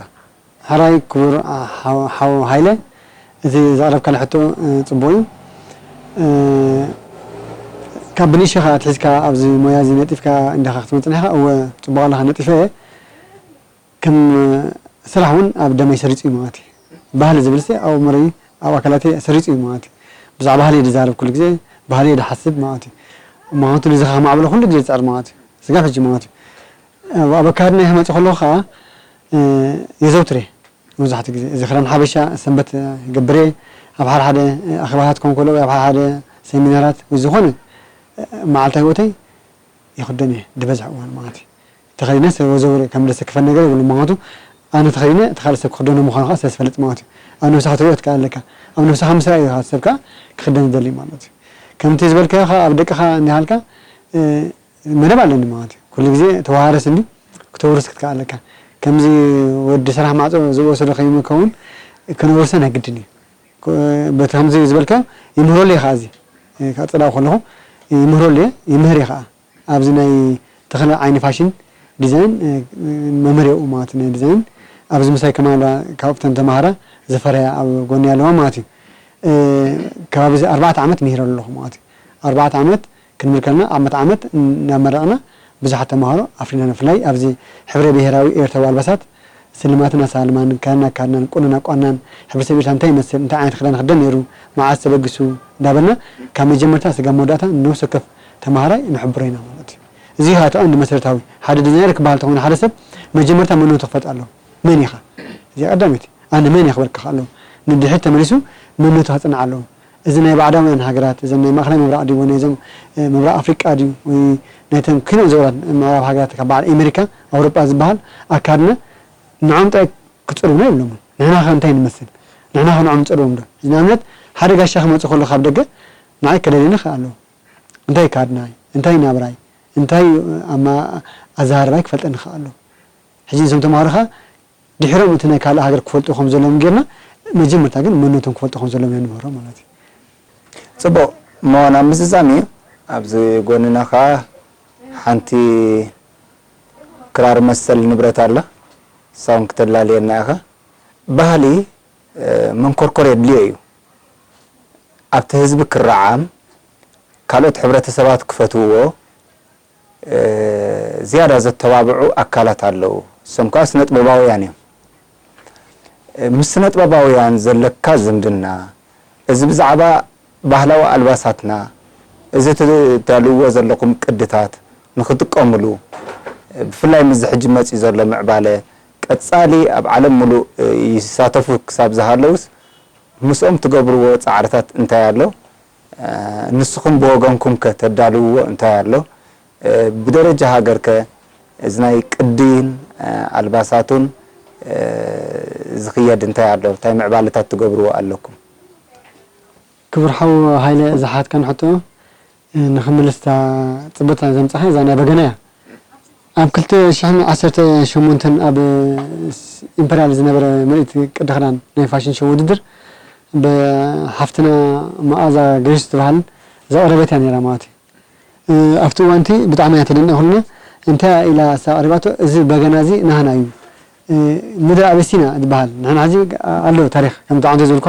ሕራይ ክቡር ሓው፣ ሓው ሃይለ፣ እቲ ዘቕረብካኒ ሕቶ፣ እ፣ ጽቡቕ እዩ። እ፣ ካብ ብንእሽኻ ኣትሒዝካ ኣብዚ ሞያ እዚ ነጢፍካ እንዲኻ ክትመጽእ ጸኒሕካ? እወ፣ ጽቡቕ ኣለኻ፣ ነጢፈ እየ። ከም ስራሕ እውን ኣብ ደመይ ሰሪጹ እዩ ማለት እዩ። ባህሊ ዝብልሲ ኣብ ኣእምሮይ፣ ኣብ ኣካላተይ ሰሪጹ እዩ ማለት እዩ። ብዛዕባ ባህሊ እየ ዝዛረብ ኩሉ ግዜ፣ ባህሊ እየ ዝሓስብ ማለት እዩ። ምኽንያቱ ንዝኻ ከማዕብሎ ኩሉ ግዜ ዝጸዕር ማለት እዩ። ስጋብ ሕጂ ማለት እዩ። ኣብ ኣከዳድናይ ክመጽእ ከለኹ ኸኣ፣ እ፣ የዘውትር እየ። መብዛሕትኡ ግዜ እዚ ክዳን ሓበሻ ሰንበት፣ እ፣ ይገብር እየ። ኣብ ሓደ ሓደ፣ እ፣ ኣኼባታት ክኸውን ከሎ ወይ ኣብ ሓደ ሓደ ሰሚናራት ወይ ዝኾነ፣ እ፣ መዓልታዊ ህይወተይ ይኽደን እየ፣ ዝበዝሕ እዋን ማለት እዩ። ተኸዲነ ሰብ ዘውር ከም ዘሰክፈን ነገር የብሉን። ምኽንያቱ ኣነ ተኸዲነ እቲ ካልእ ሰብ ክኽደኖ ምዃኑ ከኣ ስለ ዝፈልጥ ማለት እዩ። ኣብ ነብስኻ ክትሪኦ ትክእል ኣለካ። ኣብ ነብስኻ ምስ ረኣዩ ኢኻ ሰብ ከኣ ክኽደን ዝደሊ ማለት እዩ። ከምቲ ዝበልካዮ ከኣ ኣብ ደቅኻ እንዲሃልካ፣ እ፣ መደብ ኣለኒ ማለት እዩ። ኩሉ ግዜ ተወሃረስ እንዲ ክተውርስ ክትከኣል ኣለካ። ከምዚ ወዲ ስራሕ ማዕጾ ዝወሰዶ ከይመከውን ክነውርሰ ናይ ግድን እዩ። ክ-፣ በቲ ከምዚ ዝበልካዮ ይምህረሉ እየ ከኣ እዚ፣ እ፣ ከጸላው ከለኹ ይምህረሉ እየ፣ ይምህር እየ ከኣ። ኣብዚ ናይ ተኽለ ዓይኒ ፋሽን ዲዛይን፣ እ፣ መምህር እየ ማለት ናይ ዲዛይን። ኣብዚ ምሳይ ከማን ኣለዋ ካብተን ተማሃራ ዝፈረያ ኣብ ጎኒ ኣለዋ ማለት እዩ። እ፣ ከባቢ እዚ ኣርባዕተ ዓመት ምሂረ ኣለኹ ማለት እዩ። ኣርባዕተ ዓመት ክንብል ከለና ዓመት ዓመት እናመረቕና ብዙሓት ተምሃሮ ኣፍሪና። ብፍላይ ኣብዚ ሕብረ ብሄራዊ ኤርትራዊ ኣልባሳት ስልማትን ኣሳልማን፣ ክዳን ኣካድናን፣ ቁኖን ኣቋንናን፣ ሕብረተሰብ ኤርትራ እንታይ ይመስል፣ እንታይ ዓይነት ክዳን ይኽደን ነይሩ፣ መዓስ ተበጊሱ እንዳበልና ካብ መጀመርታ ስጋብ መወዳእታ ንነፍሲ ወከፍ ተምሃራይ ንሕብሮ ኢና ማለት እዩ። እዚ ከዓ እቲ ቀንዲ መሰረታዊ ሓደ ዲዛይነር ክበሃል እንተኾይኑ ሓደ ሰብ መጀመርታ መንነቱ ክፈልጥ ኣለዎ። መን ኢኻ? እዚኣ ቀዳመይቲ። ኣነ መን እየ ክበልካ ከኣ ኣለዎ። ንድሕሪት ተመሊሱ መንነቱ ከጽንዕ ኣለዎ። እዚ ናይ ባዕዳውያን ሃገራት፣ እዘን ናይ ማእከላይ ምብራቕ ድዩ፣ ወይ ናይዞም፣ እ፣ ምብራቕ ኣፍሪቃ ድዩ፣ ወይ ናይተን ኪኖ ዘውራት ምዕራብ ሃገራት፣ ካብ በዓል ኣሜሪካ፣ ኣውሮጳ ዝበሃል ኣካድና፣ ንዖም ጥራይ ክጸልዉና የብሎምን። ንሕና ከ እንታይ ንመስል? ንሕና ከ ንዖም ንጸልዎም ዶ? ንኣብነት፣ ሓደ ጋሻ ክመጽእ ከሎ ካብ ደገ፣ ንዓይ ከደልየኒ ይኽእል ኣለዎ። እንታይ ካድናይ? እንታይ ናብራይ? እንታይ ኣማ-፣ ኣዘራርባይ ክፈልጠኒ ይኽእል ኣለዎ። ሕጂ ነዞም ተምሃሮ ከኣ ድሒሮም እቲ ናይ ካልእ ሃገር ክፈልጡ ከም ዘለዎም ጌርና፣ መጀመርታ ግን መንነቶም ክፈልጡ ከም ዘለዎም ኢና ንምህሮም ማለት እዩ። ጽቡቕ። እሞ ናብ ምዝዛም እዩ። ኣብዚ ጎንና ከኣ ሓንቲ ክራር መሰል ንብረት ኣላ። እሳ እውን ክተላልየና ኢኻ። ባህሊ፣ እ፣ መንኮርኮር የድልዮ እዩ። ኣብቲ ህዝቢ ክረዓም፣ ካልኦት ሕብረተሰባት ክፈትውዎ፣ እ፣ ዝያዳ ዘተባብዑ ኣካላት ኣለዉ። እሶም ከኣ ስነ ጥበባውያን እዮም። ምስ ስነጥበባውያን ዘለካ ዝምድና፣ እዚ ብዛዕባ ባህላዊ ኣልባሳትና፣ እዚ ትዳልውዎ ዘለኹም ቅድታት ንኽጥቀምሉ፣ ብፍላይ ምስዚ ሕጂ መጺኡ ዘሎ ምዕባለ፣ ቀጻሊ ኣብ ዓለም ምሉእ ይሳተፉ ክሳብ ዝሃለውስ፣ ምስኦም ትገብርዎ ጻዕርታት እንታይ ኣሎ? ንስኹም ብወገንኩም ከ ተዳልውዎ እንታይ ኣሎ? ብደረጃ ሃገር ከ እዚ ናይ ቅዲን ኣልባሳቱን ዝኽየድ እንታይ ኣሎ? እንታይ ምዕባለታት ትገብርዎ ኣለኩም? ክቡር ሓው ሃይለ፣ ዝሓትካን ሕቶ ንኽምልስታ ጽቡቕታ ዘምጻኻ እዛ ናይ በገና እያ። ኣብ ክልተ ሽሕን ዓሰርተ ሸሞንተን ኣብ ኢምፐርያል ዝነበረ ምርኢት ቅዲ ክዳን ናይ ፋሽን ሾው ውድድር ብሓፍትና መኣዛ ገሪሱ ትበሃል ዘቕረበት እያ ነይራ ማለት እዩ። ኣብቲ እዋንቲ ብጣዕሚ እያ ተደንቐ ኩልና። እንታይ ኢላ እሳ ኣቕሪባቶ፣ እዚ በገና እዚ ናህና እዩ፣ ምድሪ ኣበሲና ዝበሃል ንሕና ሕዚ ኣሎ ታሪኽ ከም ተዓንቶ ዝበልኩ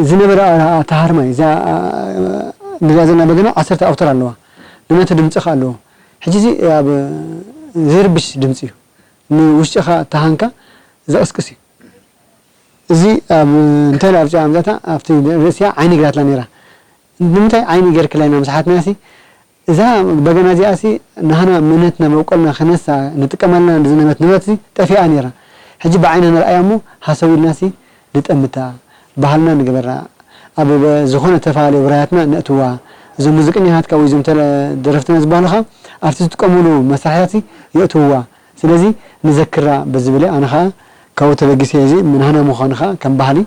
ዝነበረ ኣተሃርማይ እዛ ንሪኣ ዘለና በገና ዓሰርተ ኣውተር ኣለዋ። ንነቲ ድምፂ ከ ኣለዎ። ሕጂ እዚ ኣብ ዘይርብሽ ድምፂ እዩ። ንውሽጢኻ ተሃንካ ዘቕስቅስ እዩ። እዚ ኣብ እንታይ ኢላ ኣብፂኣ ኣምፅኣታ ኣብቲ ርእሲያ ዓይኒ ገይራትላ ነይራ። ንምንታይ ዓይኒ ገይርክላ ኢና ምስ ሓትናሲ እዛ በገና እዚኣሲ ናህና መንነትና መብቆልና ክነሳ ንጥቀመልና ዝነበረት ንብረትሲ ጠፊኣ ነይራ። ሕጂ ብዓይና ንርኣያ እሞ ሃሰው ኢልናሲ ንጠምታ፣ ባህልና ንግበራ፣ ኣብ ዝኾነ ተፈላለየ ውራያትና ነእትዋ፣ እዞም ሙዚቀኛታትካ ወይ እዞም ደረፍትና ዝበሃሉኻ ኣብቲ ዝጥቀሙሉ መሳርሕታትሲ የእትውዋ። ስለዚ ንዘክራ ብዝብል እየ። ኣነ ኸዓ ካብኡ ተበጊሰ እዚ ምናህና ምዃኑ ኸዓ ከም ባህሊ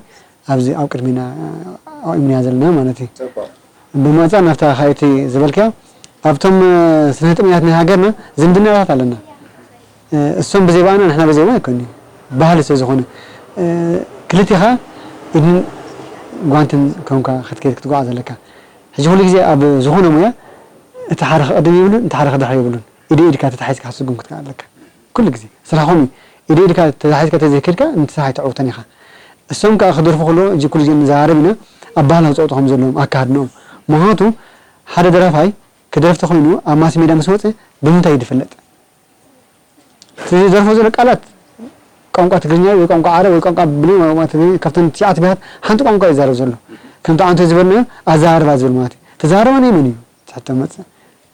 ኣብዚ ኣብ ቅድሚና ኣቑምና ዘለና ማለት እዩ። ብምቕጻል ናብታ ካይቲ ዝበልካዮ ኣብቶም ስነ ጥበበኛታት ናይ ሃገርና ዝምድናታት ኣለና። እሶም ብዘይ ብኣና ንሕና ብዘይ ብኦም ኣይኮንና። ባህሊ ስለ ዝኾነ ክልቲኻ ኢድን ጓንትን ኮንካ ክትከይድ ክትጓዓዝ ኣለካ። ሕጂ ኩሉ ግዜ ኣብ ዝኾነ ሞያ እቲ ሓደ ክቕድም የብሉን፣ እቲ ሓደ ክድሕር የብሉን። ኢደ ኢድካ ተታሒዝካ ክትስጉም ክትክእል ኣለካ። ኩሉ ግዜ ስራሕ ከምኡ እዩ። ኢደ ኢድካ ተታሒዝካ ተዘይከድካ ነቲ ስራሕ ኣይተዕውቶን ኢኻ። እሶም ከኣ ክደርፉ ከለዉ ሕጂ ኩሉ ግዜ ንዘራረብ ኢና ኣብ ባህላዊ ጸወትኦም ዘለዎም ኣካድንኦም። ምኽንያቱ ሓደ ደራፋይ ክደርፍ ተኾይኑ ኣብ ማስ ሜዳ ምስ ወጸ ብምንታይ እዩ ዝፍለጥ? እቲ ዝደርፎ ዘሎ ቃላት ቋንቋ ትግርኛ ወይ ቋንቋ ዓረብ ወይ ቋንቋ ብሌን ወይ ቋንቋ ትግርኛ ካብተን ትሽዓተ ብሄራት ሓንቲ ቋንቋ እዩ ዝዛረብ ዘሎ። ከምቲ ኣንተ ዝበልናዮ ኣዘራርባ ዝብል ማለት እዩ። እቲ ኣዘራርባ ናይ መን እዩ? እቲ ሕቶ መጽእ።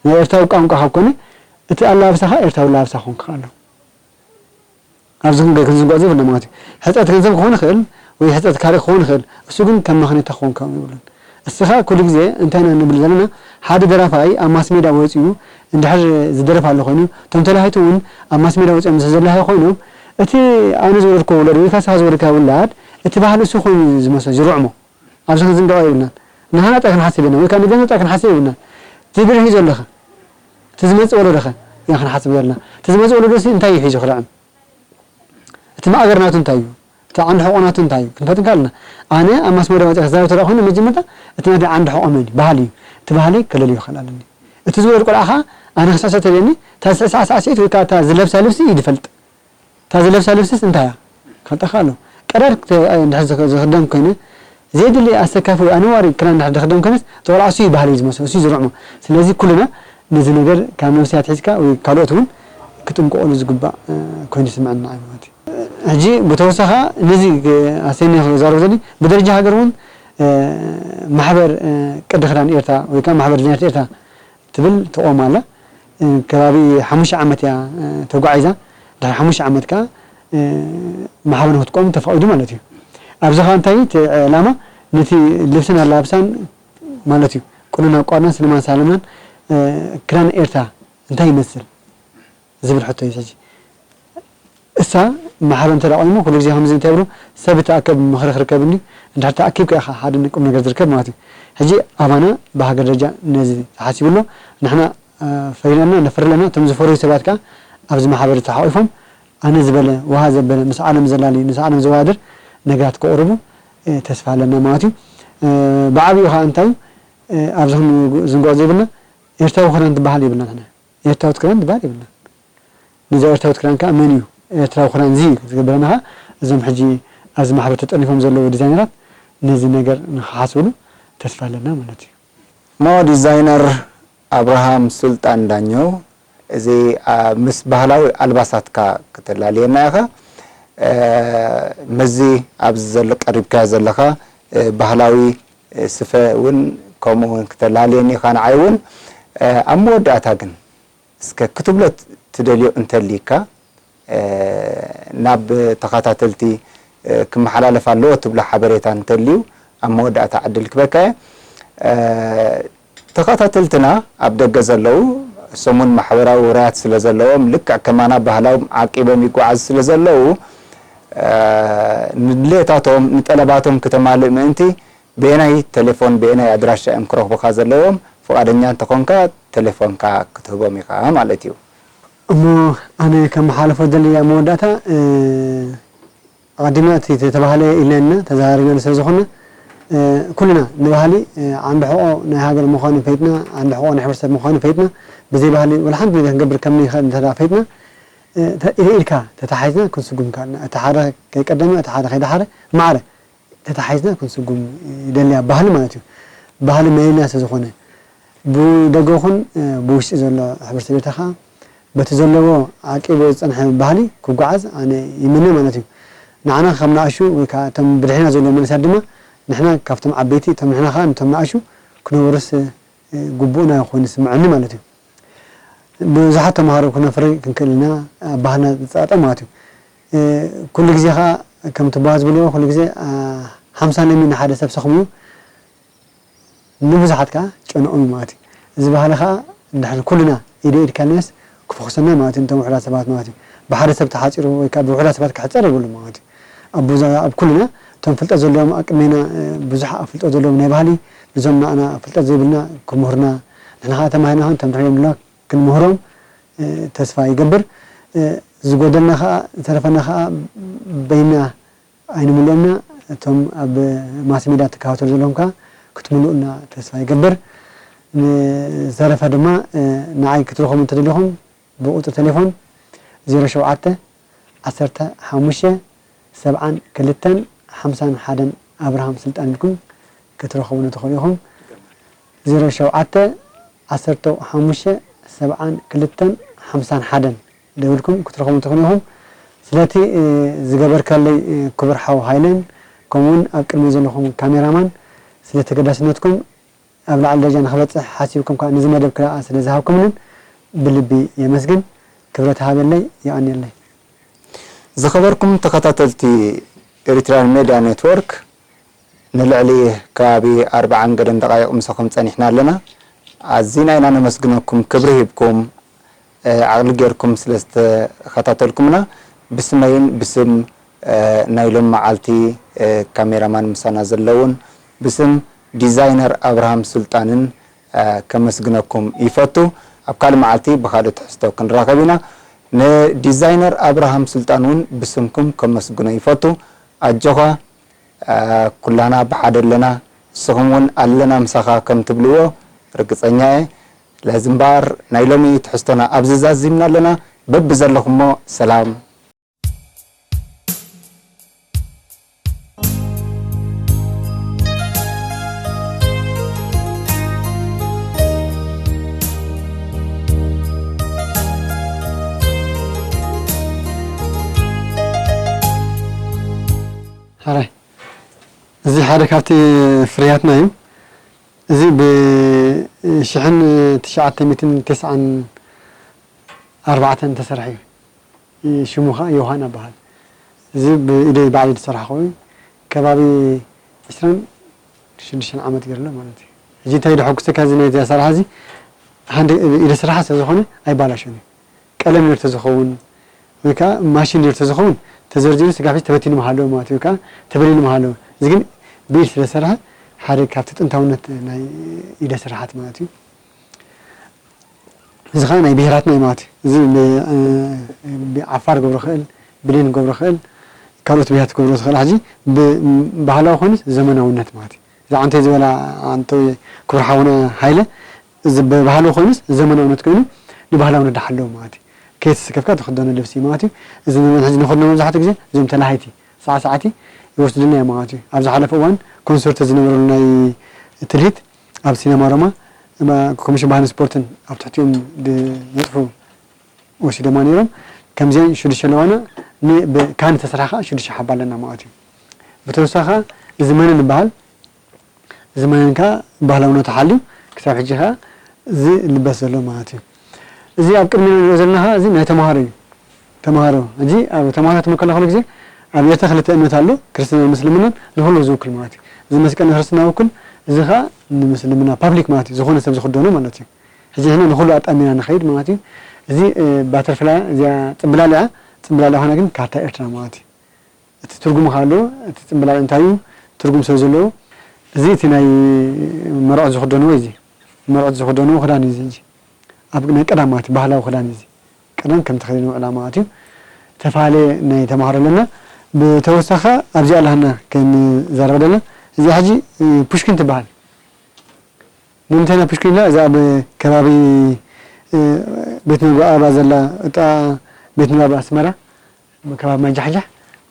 ናይ ኤርትራዊ ቋንቋ ካብ ኮነ እቲ ኣላብሳኻ ኤርትራዊ ኣላብሳ ክኾን ክኽእል ኣለዎ። ኣብዚ ክንገ ክንዝንግዖ ዘይብልና ማለት እዩ። ሕጽረት ገንዘብ ክኾን ይኽእል ወይ ሕጽረት ካልእ ክኾን ይኽእል። እሱ ግን ከም ምኽንያት ክኾን ከም ይብሉን። እስኻ ኩሉ ግዜ እንታይ ኢና ንብል ዘለና ሓደ ደራፋይ ኣብ ማስ ሜዳ ወጺኡ እንድሕር ዝደርፍ ኣሎ ኮይኑ እቶም ተላሃይቲ እውን ኣብ ማስ ሜዳ ወጺኦም ምስ ዘለሃዩ ኮይኖም እቲ ኣነ ዝወለድኩ ውለድ ወይ ካስኻ ዝወለድካ ውላድ እቲ ባህሊ እሱ ኮይኑ ዝመስሎ ዝርዕሞ ኣብዚ ክንዝንግዖ የብልናን። ንሃና ጥራይ ክንሓስብ የብልናን ወይ ከዓ ንገንዘብ ጥራይ ክንሓስብ የብልናን። እቲ ብርሒ ዘለኸ እቲ ዝመጽእ ወለዶኸ ኢና ክንሓስብ ዘለና። እቲ ዝመጽእ ወለዶ ሲ እንታይ እዩ ሒዙ ክርዕም? እቲ ማእገር ናቱ እንታይ እዩ? እቲ ዓንዲ ሕቖ ናቱ እንታይ እዩ? ክንፈልጥ እንካ ኣለና። ኣነ ኣብ ማስመርያ ወፂኣ ክዛረብ ተደኣ ኮይኑ መጀመርታ እቲ ናተይ ዓንዲ ሕቖ መን እዩ? ባህሊ እዩ። እቲ ባህለይ ከለልዮ ክኽእል ኣለኒ። እቲ ዝወለድ ቆልዓ ከዓ ኣነ ክስዕስዕ ተልየኒ እታ ዝስዕስዓ ሳዕስዒት ወይ ከዓ እታ ዝለብሳ ልብሲ እዩ ዝፈልጥ። እታ ዝለብሳ ልብስስ እንታይ እያ? ክፈልጠካ ኣለዎ። ቀዳድ እንድሕር ዝኽደን ኮይነ ዘየድሊ ኣሰካፊ ወይ ኣነዋሪ ክዳን እንድሕር ዝኽደን ኮይነስ እቲ ቆልዓ እሱ እዩ ባህሊ እዩ ዝመስሎ፣ እሱ እዩ ዝርዕሞ። ስለዚ ኩልና ነዚ ነገር ካብ ነብስያ ኣትሒዝካ ወይ ካልኦት እውን ክጥንቀቐሉ ዝግባእ ኮይኑ ይስምዐና እዩ ማለት እዩ። ሕጂ ብተወሳኺ ነዚ ኣሰኒ ክዛረብ ዘሊ ብደረጃ ሃገር እውን ማሕበር ቅዲ ክዳን ኤርትራ ወይ ከዓ ማሕበር ዲዛይነር ኤርትራ ትብል ትቖም ኣላ። ከባቢ ሓሙሽተ ዓመት እያ ተጓዒዛ። ድሕሪ ሓሙሽተ ዓመት ከዓ ማሕበር ንክትቆም ተፈቒዱ ማለት እዩ። ኣብዚ ከዓ እንታይ እቲ ዕላማ ነቲ ልብስን ኣላብሳን ማለት እዩ ቁኖን ኣቋርናን ስልማን ሳለማን ክዳን ኤርትራ እንታይ ይመስል ዝብል ሕቶ እዩ። ሕጂ እሳ ማሕበር እንተ ቆይሙ ኩሉ ግዜ ከምዚ እንታይ ብሉ ሰብ ተኣከብ ምኽሪ ክርከብ እንዲ እንድሕር ተኣኪብካ ኢኻ ሓደ ቁም ነገር ዝርከብ ማለት እዩ። ሕጂ ኣባና ብሃገር ደረጃ ነዚ ተሓሲቡ ኣሎ። ንሕና ፈሪለና ነፍርለና እቶም ዝፈርዩ ሰባት ከዓ ኣብዚ ማሕበር ተሓቂፎም ኣነ ዝበለ ውሃ ዘበለ ምስ ዓለም ዘላሊ ምስ ዓለም ዘዋድር ነገራት ክቕርቡ ተስፋ ኣለና ማለት እዩ። ብዓብዩ ከዓ እንታይ ኣብዚ ዝንግዖ ዘይብልና ኤርትራዊ ክዳን ትበሃል የብልና ንሕና ኤርትራዊት ክዳን ትበሃል የብልናን። ነዛ ኤርትራዊት ክዳን ከኣ መን እዩ ኤርትራዊ ክዳን እዚ ዝገብረና ከኣ እዞም ሕጂ ኣብዚ ማሕበር ተጠርኒፎም ዘለዉ ዲዛይነራት ነዚ ነገር ንኽሓስብሉ ተስፋ ኣለና ማለት እዩ። እሞ ዲዛይነር ኣብርሃም ሱልጣን ዳኘው፣ እዚ ምስ ባህላዊ ኣልባሳትካ ክተላልየና ኢኻ። እ፣ ምስዚ ኣብዚ ዘሎ ቀሪብካዮ ዘለኻ፣ እ፣ ባህላዊ፣ እ፣ ስፈ እውን ከምኡ እውን ክተላልየኒ ኢኻ ንዓይ እውን። እ፣ ኣብ መወዳእታ ግን እስከ ክትብሎ ትደልዮ እንተልይካ፣ እ፣ ናብ ተኸታተልቲ፣ እ፣ ክመሓላለፍ ኣለዎ ትብሎ ሓበሬታ እንተልዩ ኣብ መወዳእታ ዕድል ክበካ እየ። እ፣ ተኸታተልትና ኣብ ደገ ዘለዉ ሰሙን ማሕበራዊ ውራያት ስለ ዘለዎም ልክዕ ከማና ባህላዎም ዓቂቦም ይጓዓዙ ስለ ዘለዉ፣ እ፣ ንድሌታቶም ንጠለባቶም ክተማልእ ምእንቲ ብየናይ ቴሌፎን ብየናይ ኣድራሻ እዮም ክረኽቡኻ ዘለዎም? ፍቓደኛ እንተኾንካ ቴሌፎንካ ክትህቦም ኢኻ ማለት እዩ። እሞ ኣነ ከመሓላልፎ ዝደሊ ኣብ መወዳእታ፣ እ፣ ኣቐዲምና እቲ ተባህለ ኢልና ተዘራሪብና ስለ ዝኾነ፣ እ፣ ኩልና ንባህሊ፣ እ፣ ዓንዲ ሕቖ ናይ ሃገር ምዃኑ ፈይጥና፣ ዓንዲ ሕቖ ናይ ሕብረተሰብ ምዃኑ ፈይጥና፣ ብዘይ ባህሊ ወላ ሓንቲ ነገር ክንገብር ከም ንኽእል እንተ ደኣ ፈይጥና፣ እ፣ ተ-፣ ኢደ ኢድካ ተታሓሒዝና ክንስጉም ከኣልና፣ እቲ ሓደ ከይቀደመ፣ እቲ ሓደ ከይደሓረ፣ ማዕረ ተታሓሒዝና ክንስጉም ይደሊ ኣብ ባህሊ ማለት እዩ። ባህሊ መለለይና ስለ ዝኾነ፣ ብደገ ይኹን፣ እ፣ ብውሽጢ ዘሎ ሕብረተሰብ ኤርትራ ከኣ በቲ ዘለዎ ዓቂቡ ዝጸንሐ ባህሊ ክጓዓዝ ኣነ ይምነ ማለት እዩ። ንዓና ከም ንኣሽቱ ወይ ከኣ እቶም ብድሕሪና ዘለዉ መንእሰያት ድማ ንሕና ካብቶም ዓበይቲ፣ እቶም ንሕና ከኣ ነቶም ንኣሽቱ ክነውርስ፣ እ፣ ግቡእና ኮይኑ ይስምዐኒ ማለት እዩ። ብዙሓት ተምሃሮ ክነፍሪ ክንክእል ኢና፣ ኣብ ባህልና ዝጻጠም ማለት እዩ። እ፣ ኩሉ ግዜ ከኣ ከምቲ ኣቦ ዝብልዎ ኩሉ ግዜ፣ አ፣ ሓምሳ ለሚ ንሓደ ሰብ ሰኽሙ እዩ፣ ንብዙሓት ከኣ ጨንኦም እዩ ማለት እዩ። እዚ ባህሊ ከኣ እንድሕር ኩልና ኢደ ኢድ ካልናስ ክፈኹሰና ማለት እዩ፣ እንቶም ውሑዳት ሰባት ማለት እዩ። ብሓደ ሰብ ተሓጺሩ ወይ ከኣ ብውሑዳት ሰባት ክሕጸር የብሉን ማለት እዩ። ኣብ ብዙ-፣ ኣብ ኩልና እቶም ፍልጠት ዘለዎም ኣቅሜና፣ እ፣ ብዙሕ ፍልጠት ዘለዎም ናይ ባህሊ፣ ነዞም ንዓና ፍልጠት ዘይብልና ክምህሩና፣ ንሕና ከኣ ተማሂርና ኸን እቶም ድሕሪኦም ድማ ክንምህሮም፣ እ፣ ተስፋ ይገብር። እ፣ ዝጎደልና ኸኣ፣ ዝተረፈና ኸኣ በይና ኣይንምልኦምና። እቶም ኣብ ማስ ሜድያ ትከታተሉ ዘለኹም ከኣ ክትምልኡልና ተስፋ ይገብር። ንዝተረፈ ድማ፣ እ፣ ንዓይ ክትረኽቡ እንተደሊኹም ብቁጽሪ ቴሌፎን ዜሮ ሸውዓተ ዓሰርተ ሓሙሽተ ሰብዓን ክልተን ሓምሳን ሓደን ኣብርሃም ስልጣን ኢልኩም ክትረኽቡኒ ትኽእሉ ኢኹም። ዜሮ ሸውዓተ ዓሰርተ ሓሙሽተ ሰብዓን ክልተን ሓምሳን ሓደን ደዊልኩም ክትረኽቡኒ ትኽእሉ ኢኹም። ስለቲ፣ እ፣ ዝገበርካለይ፣ እ፣ ክቡር ሓው ሃይለን፣ ከምኡውን ኣብ ቅድሚ ዘለኹም ካሜራማን ስለ ተገዳስነትኩም ኣብ ላዕሊ ደረጃ ንኽበጽሕ ሓሲብኩም ከኣ ነዚ መደብ ክረኣ ስለ ዝሃብኩምንን ብልቢ የመስግን። ክብረት ሃበለይ፣ የቐንየለይ። ዝኸበርኩም ተኸታተልቲ ኤሪትራን ሜድያ ኔትወርክ፣ ንልዕሊ ከባቢ ኣርብዓን ገለን ደቓይቕ ምሳኹም ጸኒሕና ኣለና። ኣዚና ኢና ነመስግነኩም፣ ክብሪ ሂብኩም፣ እ፣ ዓቕሊ ጌርኩም ስለ ዝተኸታተልኩምና ብስመይን ብስም፣ እ፣ ናይ ሎም መዓልቲ፣ እ፣ ካሜራማን ምሳና ዘለውን ብስም ዲዛይነር ኣብርሃም ሱልጣንን፣ እ፣ ከመስግነኩም ይፈቱ። ኣብ ካልእ መዓልቲ ብኻልእ ትሕዝቶ ክንራኸብ ኢና። ንዲዛይነር ኣብርሃም ሱልጣን እውን ብስምኩም ከመስግኖ ይፈቱ። ኣጆኻ፣ እ፣ ኩላና ብሓደ ኣለና፣ ንስኹም እውን ኣለና ምሳኻ ከም ትብልዎ ርግጸኛ እየ። ለዚ እምበኣር ናይ ሎሚ ትሕዝቶና ኣብዚ ዛዚምና ኣለና። በብዘለኹሞ ሰላም። ሕራይ፣ እዚ ሓደ ካብቲ ፍርያትና እዩ። እዚ ብሽሕን ትሽዓተ ሚእትን ተስዓን ኣርባዕተን ዝተሰርሐ እዩ። ሽሙ ኸዓ ዮሃና ይበሃል። እዚ ብኢደይ ባዕለይ ዝሰራሕኹ እዩ። ከባቢ ዕስራን ሽዱሽተን ዓመት ገይሩ ኣሎ ማለት እዩ። ሕጂ እንታይ ደሐጉሰካ፣ እዚ ናይ ኣሰራርሓ እዚ፣ ሃንደ-፣ ኢደ ስራሓ ስለ ዝኾነ ኣይባላሾን እዩ። ቀለም ነይሩ ተዝኸውን ወይ ከዓ ማሽን ነይሩ ተዝኸውን፣ ተዘርዚሩ ስጋፊ ተበቲኑ ምሃለዎ ማለት እዩ፣ ወይ ከዓ ተበሊሉ ምሃለዎ። እዚ ግን ብኢድ ስለ ዝሰርሐ ሓደ ካብቲ ጥንታውነት ናይ ኢደ ስራሓት ማለት እዩ። እዚ ኸዓ ናይ ብሄራትና እዩ ማለት እዩ። እዚ ብ-፣ እ፣ ብዓፋር ገብሮ ኽእል፣ ብሌን ገብሮ ኽእል፣ ካልኦት ብሄራት ገብሮ ዝኽእል። ሕጂ ብ-፣ ባህላዊ ኾይኑስ ዘመናውነት ማለት እዩ። እዚ ዓንተይ ዝበላ፣ ዓንተይ ክቡር ሓውና ሃይለ፣ እዚ ብባህላዊ ኾይኑስ ዘመናውነት ኮይኑ ንባህላውነት ዝሓለወ ማለት እዩ። ከይተሰከፍካ ትኽደኖ ልብሲ ማለት እዩ። እዚ ንመን ሕጂ ንኽድኖ መብዛሕትኡ ግዜ እዞም ተላሃይቲ ሰዓት ሰዓቲ ይወስዱልና እዮም ማለት እዩ። ኣብ ዝሓለፈ እዋን ኮንሰርት ዝነበረሉ ናይ ትልሂት ኣብ ሲነማ ሮማ፣ እማ ኮሚሽን ባህልን ስፖርትን ኣብ ትሕቲኦም ዝነጥፉ ወሲዶማ ነይሮም። ከምዚኣን ሽዱሽተ ኣለዋና። ን-፣ ብካህን ዝተሰርሐ ከዓ ሽዱሽተ ሓባ ኣለና ማለት እዩ። ብተወሳኺ እዚ መነን ይበሃል። እዚ መነን ከዓ ባህላውነቱ ሓልዩ ክሳብ ሕጂ ከዓ ዝልበስ ዘሎ ማለት እዩ። እዚ ኣብ ቅድሚና ንሪኦ ዘለና ከዓ እዚ ናይ ተምሃሮ እዩ። ተምሃሮ፣ ሕጂ ኣብ ተምሃሮ ክትብል ከለኻ ኩሉ ግዜ ኣብ ኤርትራ ክልተ እምነት ኣሎ፣ ክርስትናን ምስልምናን፣ ንኹሉ ዝውክል ማለት እዩ። እዚ መስቀል ንክርስትና ውክል፣ እዚ ከዓ ንምስልምና ፓብሊክ ማለት እዩ፣ ዝኾነ ሰብ ዝኽደኖ ማለት እዩ። ሕጂ ንሕና ንኹሉ ኣጣሚና ንኸይድ ማለት እዩ። እዚ፣ እ፣ ባተርፍላይ፣ እዚኣ ጽምብላሊዓ፣ ጽምብላሊዓ ኾና ግን ካርታ ኤርትራ ማለት እዩ። እቲ ትርጉም ከ ኣለዎ። እቲ ጽምብላል እንታይ እዩ? ትርጉም ስለ ዘለዎ፣ እዚ እቲ ናይ መርዑት ዝኽደንዎ እዩ። እዚ መርዑት ዝኽደንዎ ክዳን እዩ። እዚ ሕጂ ኣብ ናይ ቀዳም ማለት እዩ፣ ባህላዊ ክዳን እዩ። እዚ ቀዳም ከም ተኸዲኑ ዕላማ ማለት እዩ። ተፈላለየ ናይ ተምሃሮ ኣለና። ብተወሳኺ ኣብዚኣ ኣለና ክንዛረብ ኣለና። እዚኣ ሕጂ፣ እ፣ ፑሽኪን ትበሃል። ንምንታይ ኢና ፑሽኪን ኢልና? እዛ ኣብ ከባቢ፣ እ፣ ቤት መግቢ ኣበባ ዘላ፣ እታ ቤት ንባብ ኣስመራ፣ ከባቢ ማይ ጃሕጃሕ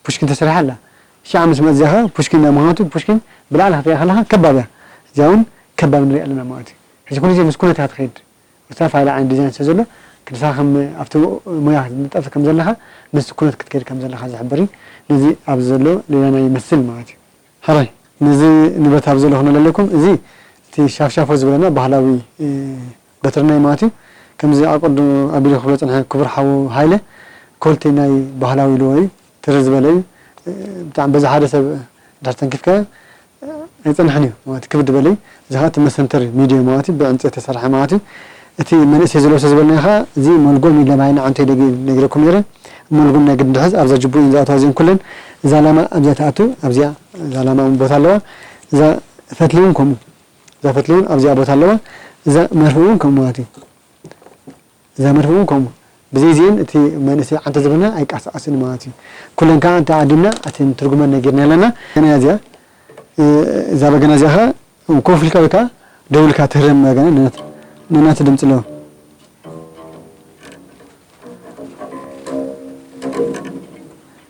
ፑሽኪን ተሰሪሓ ኣላ። ሽዓ ምስ መጽእ እዚኣ ኸኣ ፑሽኪን፣ ምኽንያቱ ፑሽኪን ብላዕሊ ክትሪኣ ከለኻ ከባብ እያ። እዚኣ እውን ከባብ ንሪኣ ኣለና ማለት እዩ። ሕጂ ኩሉ ግዜ ምስ ኩነት እያ ትኸይድ። ዝተፈላለየ ዓይነት ዲዛይን ስለ ዘሎ፣ ክንሳ ከም ኣብቲ ሞያ ክትነጥፍ ከም ዘለኻ፣ ምስ ኩነት ክትከይድ ከም ዘለኻ ዝሕብር እዩ። ነዚ ኣብዚ ዘሎ ሌላ ናይ ይመስል ማለት እዩ። ሕራይ፣ ነዚ ንብረት ኣብ ዘሎ ክነለለኩም፣ እዚ እቲ ሻፍሻፎ ዝበለና ባህላዊ፣ እ፣ በትርና እዩ ማለት እዩ። ከምዚ ኣቀዱ ኣቢሉ ክብሎ ዝጸንሐ ክቡር ሓው ሃይለ፣ ኮልቲ ናይ ባህላዊ ኢልዎ እዩ፣ ትርር ዝበለ እዩ። እ፣ ብጣዕሚ በዚ ሓደ ሰብ እንድሕር ተንኪፍካዮ፣ እ፣ ኣይጸንሕን እዩ ማለት ክብድ ዝበለ እዩ። እዚ ኸዓ እቲ መሰንተር ሚድዮ ማለት እዩ፣ ብዕንጸይቲ ዝተሰርሐ ማለት እዩ። እቲ መንእሰይ ዝለብሶ ዝበልናዮ ኸዓ፣ እዚ መልጎም እዩ ለማይና ዓንተይ ደጊ ነጊረኩም ነይረ። መልጎም ናይ ግድን ድሕዝ ኣብዛ ጅቡእ እየን ዝኣትዋ እዚአን ኩለን። እዛ ላማ ኣብዚኣ ትኣቱ፣ ኣብዚኣ እዛ ላማ እውን ቦታ ኣለዋ። እዛ ፈትሊ እውን ከምኡ። እዛ ፈትሊ እውን ኣብዚኣ ቦታ ኣለዋ። እዛ መርፍእ እውን ከምኡ ማለት እዩ። እዛ መርፍእ እውን ከምኡ። ብዘይ እዚአን እቲ መንእሰይ ዓንተ ዝበልና ኣይቀሳቀስን ማለት እዩ። ኩለን ከዓ እንተዓዲምና እቲ ትርጉመን ነጊርና ኣለና። ገና እዚኣ፣ እ፣ እዛ በገና እዚኣ ኸዓ ኮፍ ኢልካ ወይ ከዓ ደው ኢልካ ትህረም በገና ነናት-፣ ነናቱ ድምፂ ኣለዎ።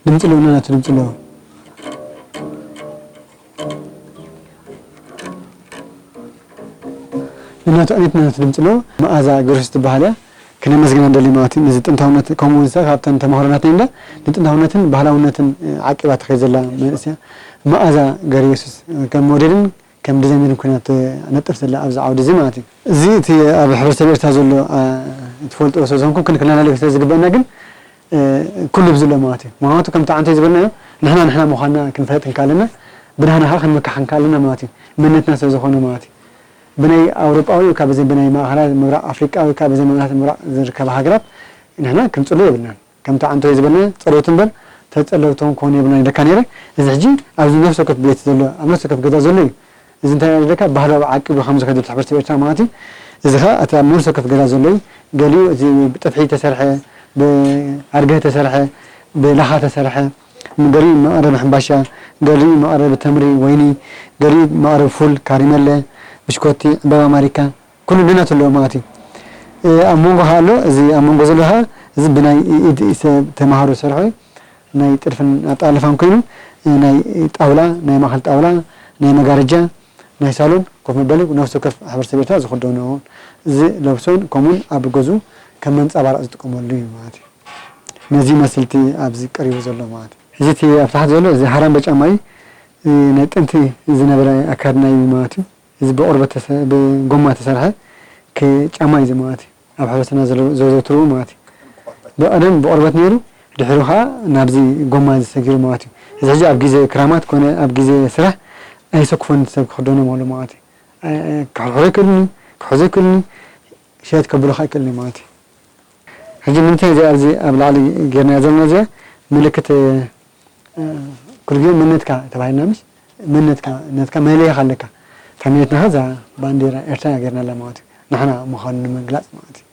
ድምፂ ኣለዎ፣ ነናቱ ድምፂ ኣለዎ። ነናቱ ዓይነት ነናቱ ድምፂ ኣለዎ። መኣዛ ገርግስ ትበሃል እያ። ክነመስግና ንደሊ ማለት እዩ። ነዚ ጥንታውነት፣ ከምኡ እውን ንሳ ካብተን ተምሃሮ ናትና እንዳ ንጥንታውነትን ባህላውነትን ዓቂባ ትኸይድ ዘላ መንእሰያ መኣዛ ገርየሱስ ከም ሞዴልን ከም ዲዛይነርን ኮይና ትነጥፍ ዘላ ኣብዚ ዓውዲ እዚ ማለት እዩ። እዚ እቲ ኣብ ሕብረተሰብ ኤርትራ ዘሎ፣ አ፣ ትፈልጥዎ ስለ ዝኾንኩም ክን-፣ ክነላልዮ ስለ ዝግበአና ግን፣ እ፣ ኩሉ ብዝሎ ማለት እዩ። ምኽንያቱ ከምቲ ዓንተይ ዝበልናዮ ንሕና ንሕና ምዃንና ክንፈልጥ እንከለና፣ ብናህና ኸዓ ክንምካሕ እንከለና ማለት እዩ። መንነትና ስለ ዝኾነ ማለት እዩ። ብናይ ኣውሮጳዊ ወይ ከዓ ብዘይ ብናይ ማእኸላይ ምብራቕ ኣፍሪቃ ወይ ከዓ ብዘይ ማእኸላይ ምብራቕ ዝርከባ ሃገራት ንሕና ክንጽሎ የብልናን። ከምቲ ዓንተይ ዝበልና ጸለውቲ እምበር ተጸለውቲ እውን ክኾኑ የብልናን ኢለካ ነይረ። እዚ ሕጂ ኣብዚ ነፍሲ ወከፍ ቤት ዘሎ፣ ኣብ ነፍሲ ወከፍ ገዛ ዘሎ እዩ። እዚ እንታይ ይረደካ? ባህላዊ ዓቂቡ ከም ዝኸደ እቲ ሕብረተሰብ ኤርትራ ማለት እዩ። እዚ ኸኣ እቲ ኣብ ነፍሲ ወከፍ ገዛ ዘሎ እዩ። ገሊኡ እዚ ብጥፍሒ ተሰርሐ፣ ብኣርገህ ተሰርሐ፣ ብላኻ ተሰርሐ፣ ገሊኡ መቐረቢ ሕምባሻ፣ ገሊኡ መቐረቢ ተምሪ፣ ወይኒ፣ ገሊኡ መቐረቢ ፉል፣ ካሪመለ፣ ብሽኮቲ፣ ዕምባባ ኣማሪካ፣ ኩሉ ነናቱ ኣለዎ ማለት እዩ። እ፣ ኣብ መንጎ ኸኣ ኣሎ፣ እዚ ኣብ መንጎ ዘሎ ኸኣ፣ እዚ ብናይ ኢድ ሰብ ተምሃሮ ዝሰርሖ እዩ። ናይ ጥልፍን ኣጠላልፋን ኮይኑ፣ እ፣ ናይ ጣውላ፣ ናይ ማእኸል ጣውላ፣ ናይ መጋረጃ፣ ናይ ሳሎን ኮፍ መበሊ ነፍሲ ወከፍ ሕብረተሰብ ኤርትራ ዝኽደኖ፣ ዝለብሶን ከምኡውን ኣብ ገዝኡ ከም መንጸባረቕ ዝጥቀመሉ እዩ ማለት እዩ። ነዚ ይመስል እቲ ኣብዚ ቀሪቡ ዘሎ ማለት እዩ። እዚ እቲ ኣብ ታሕቲ ዘሎ፣ እዚ ሃራምበ ጫማ እዩ። እ፣ ናይ ጥንቲ ዝነበረ ኣካድና እዩ ማለት እዩ። እዚ ብቆርበት ተሰ-፣ ብጎማ ተሰርሐ ክ-፣ ጫማ እዩ እዚ ማለት እዩ። ኣብ ሕብረተሰብና ዘለ-፣ ዘዘውትርዎ ማለት እዩ። ብቐደም ብቆርበት ነይሩ፣ ድሕሪ ኸዓ ናብዚ ጎማ እዩ ዝሰጊሩ ማለት እዩ። እዚ ሕጂ ኣብ ግዜ ክራማት ኮነ ኣብ ግዜ ስራሕ ኣይሰክፎን ሰብ ክኽደኖም ኣሎ ማለት እዩ። ኣይ-፣ ኣይ-፣ ክሕርሕሮ ኣይክእልን እዩ፣ ክሕዞ ኣይክእልን እዩ፣ ሸየጥ ከብሎ ኸዓ ኣይክእልን እዩ ማለት እዩ። ሕጂ ንምንታይ እዚ ኣብዚ ኣብ ላዕሊ ጌርናያ ዘለና እዚኣ ምልክት እ፣ ኩሉ ግዜ መንነትካ ተባሂልና ምስ መንነትካ፣ ነትካ መለለይካ ኣለካ። እታ መንነትና ከ እዛ ባንዴራ ኤርትራ እያ ጌርናላ ማለት እዩ። ንሕና ምዃኑ ንምግላጽ ማለት እዩ።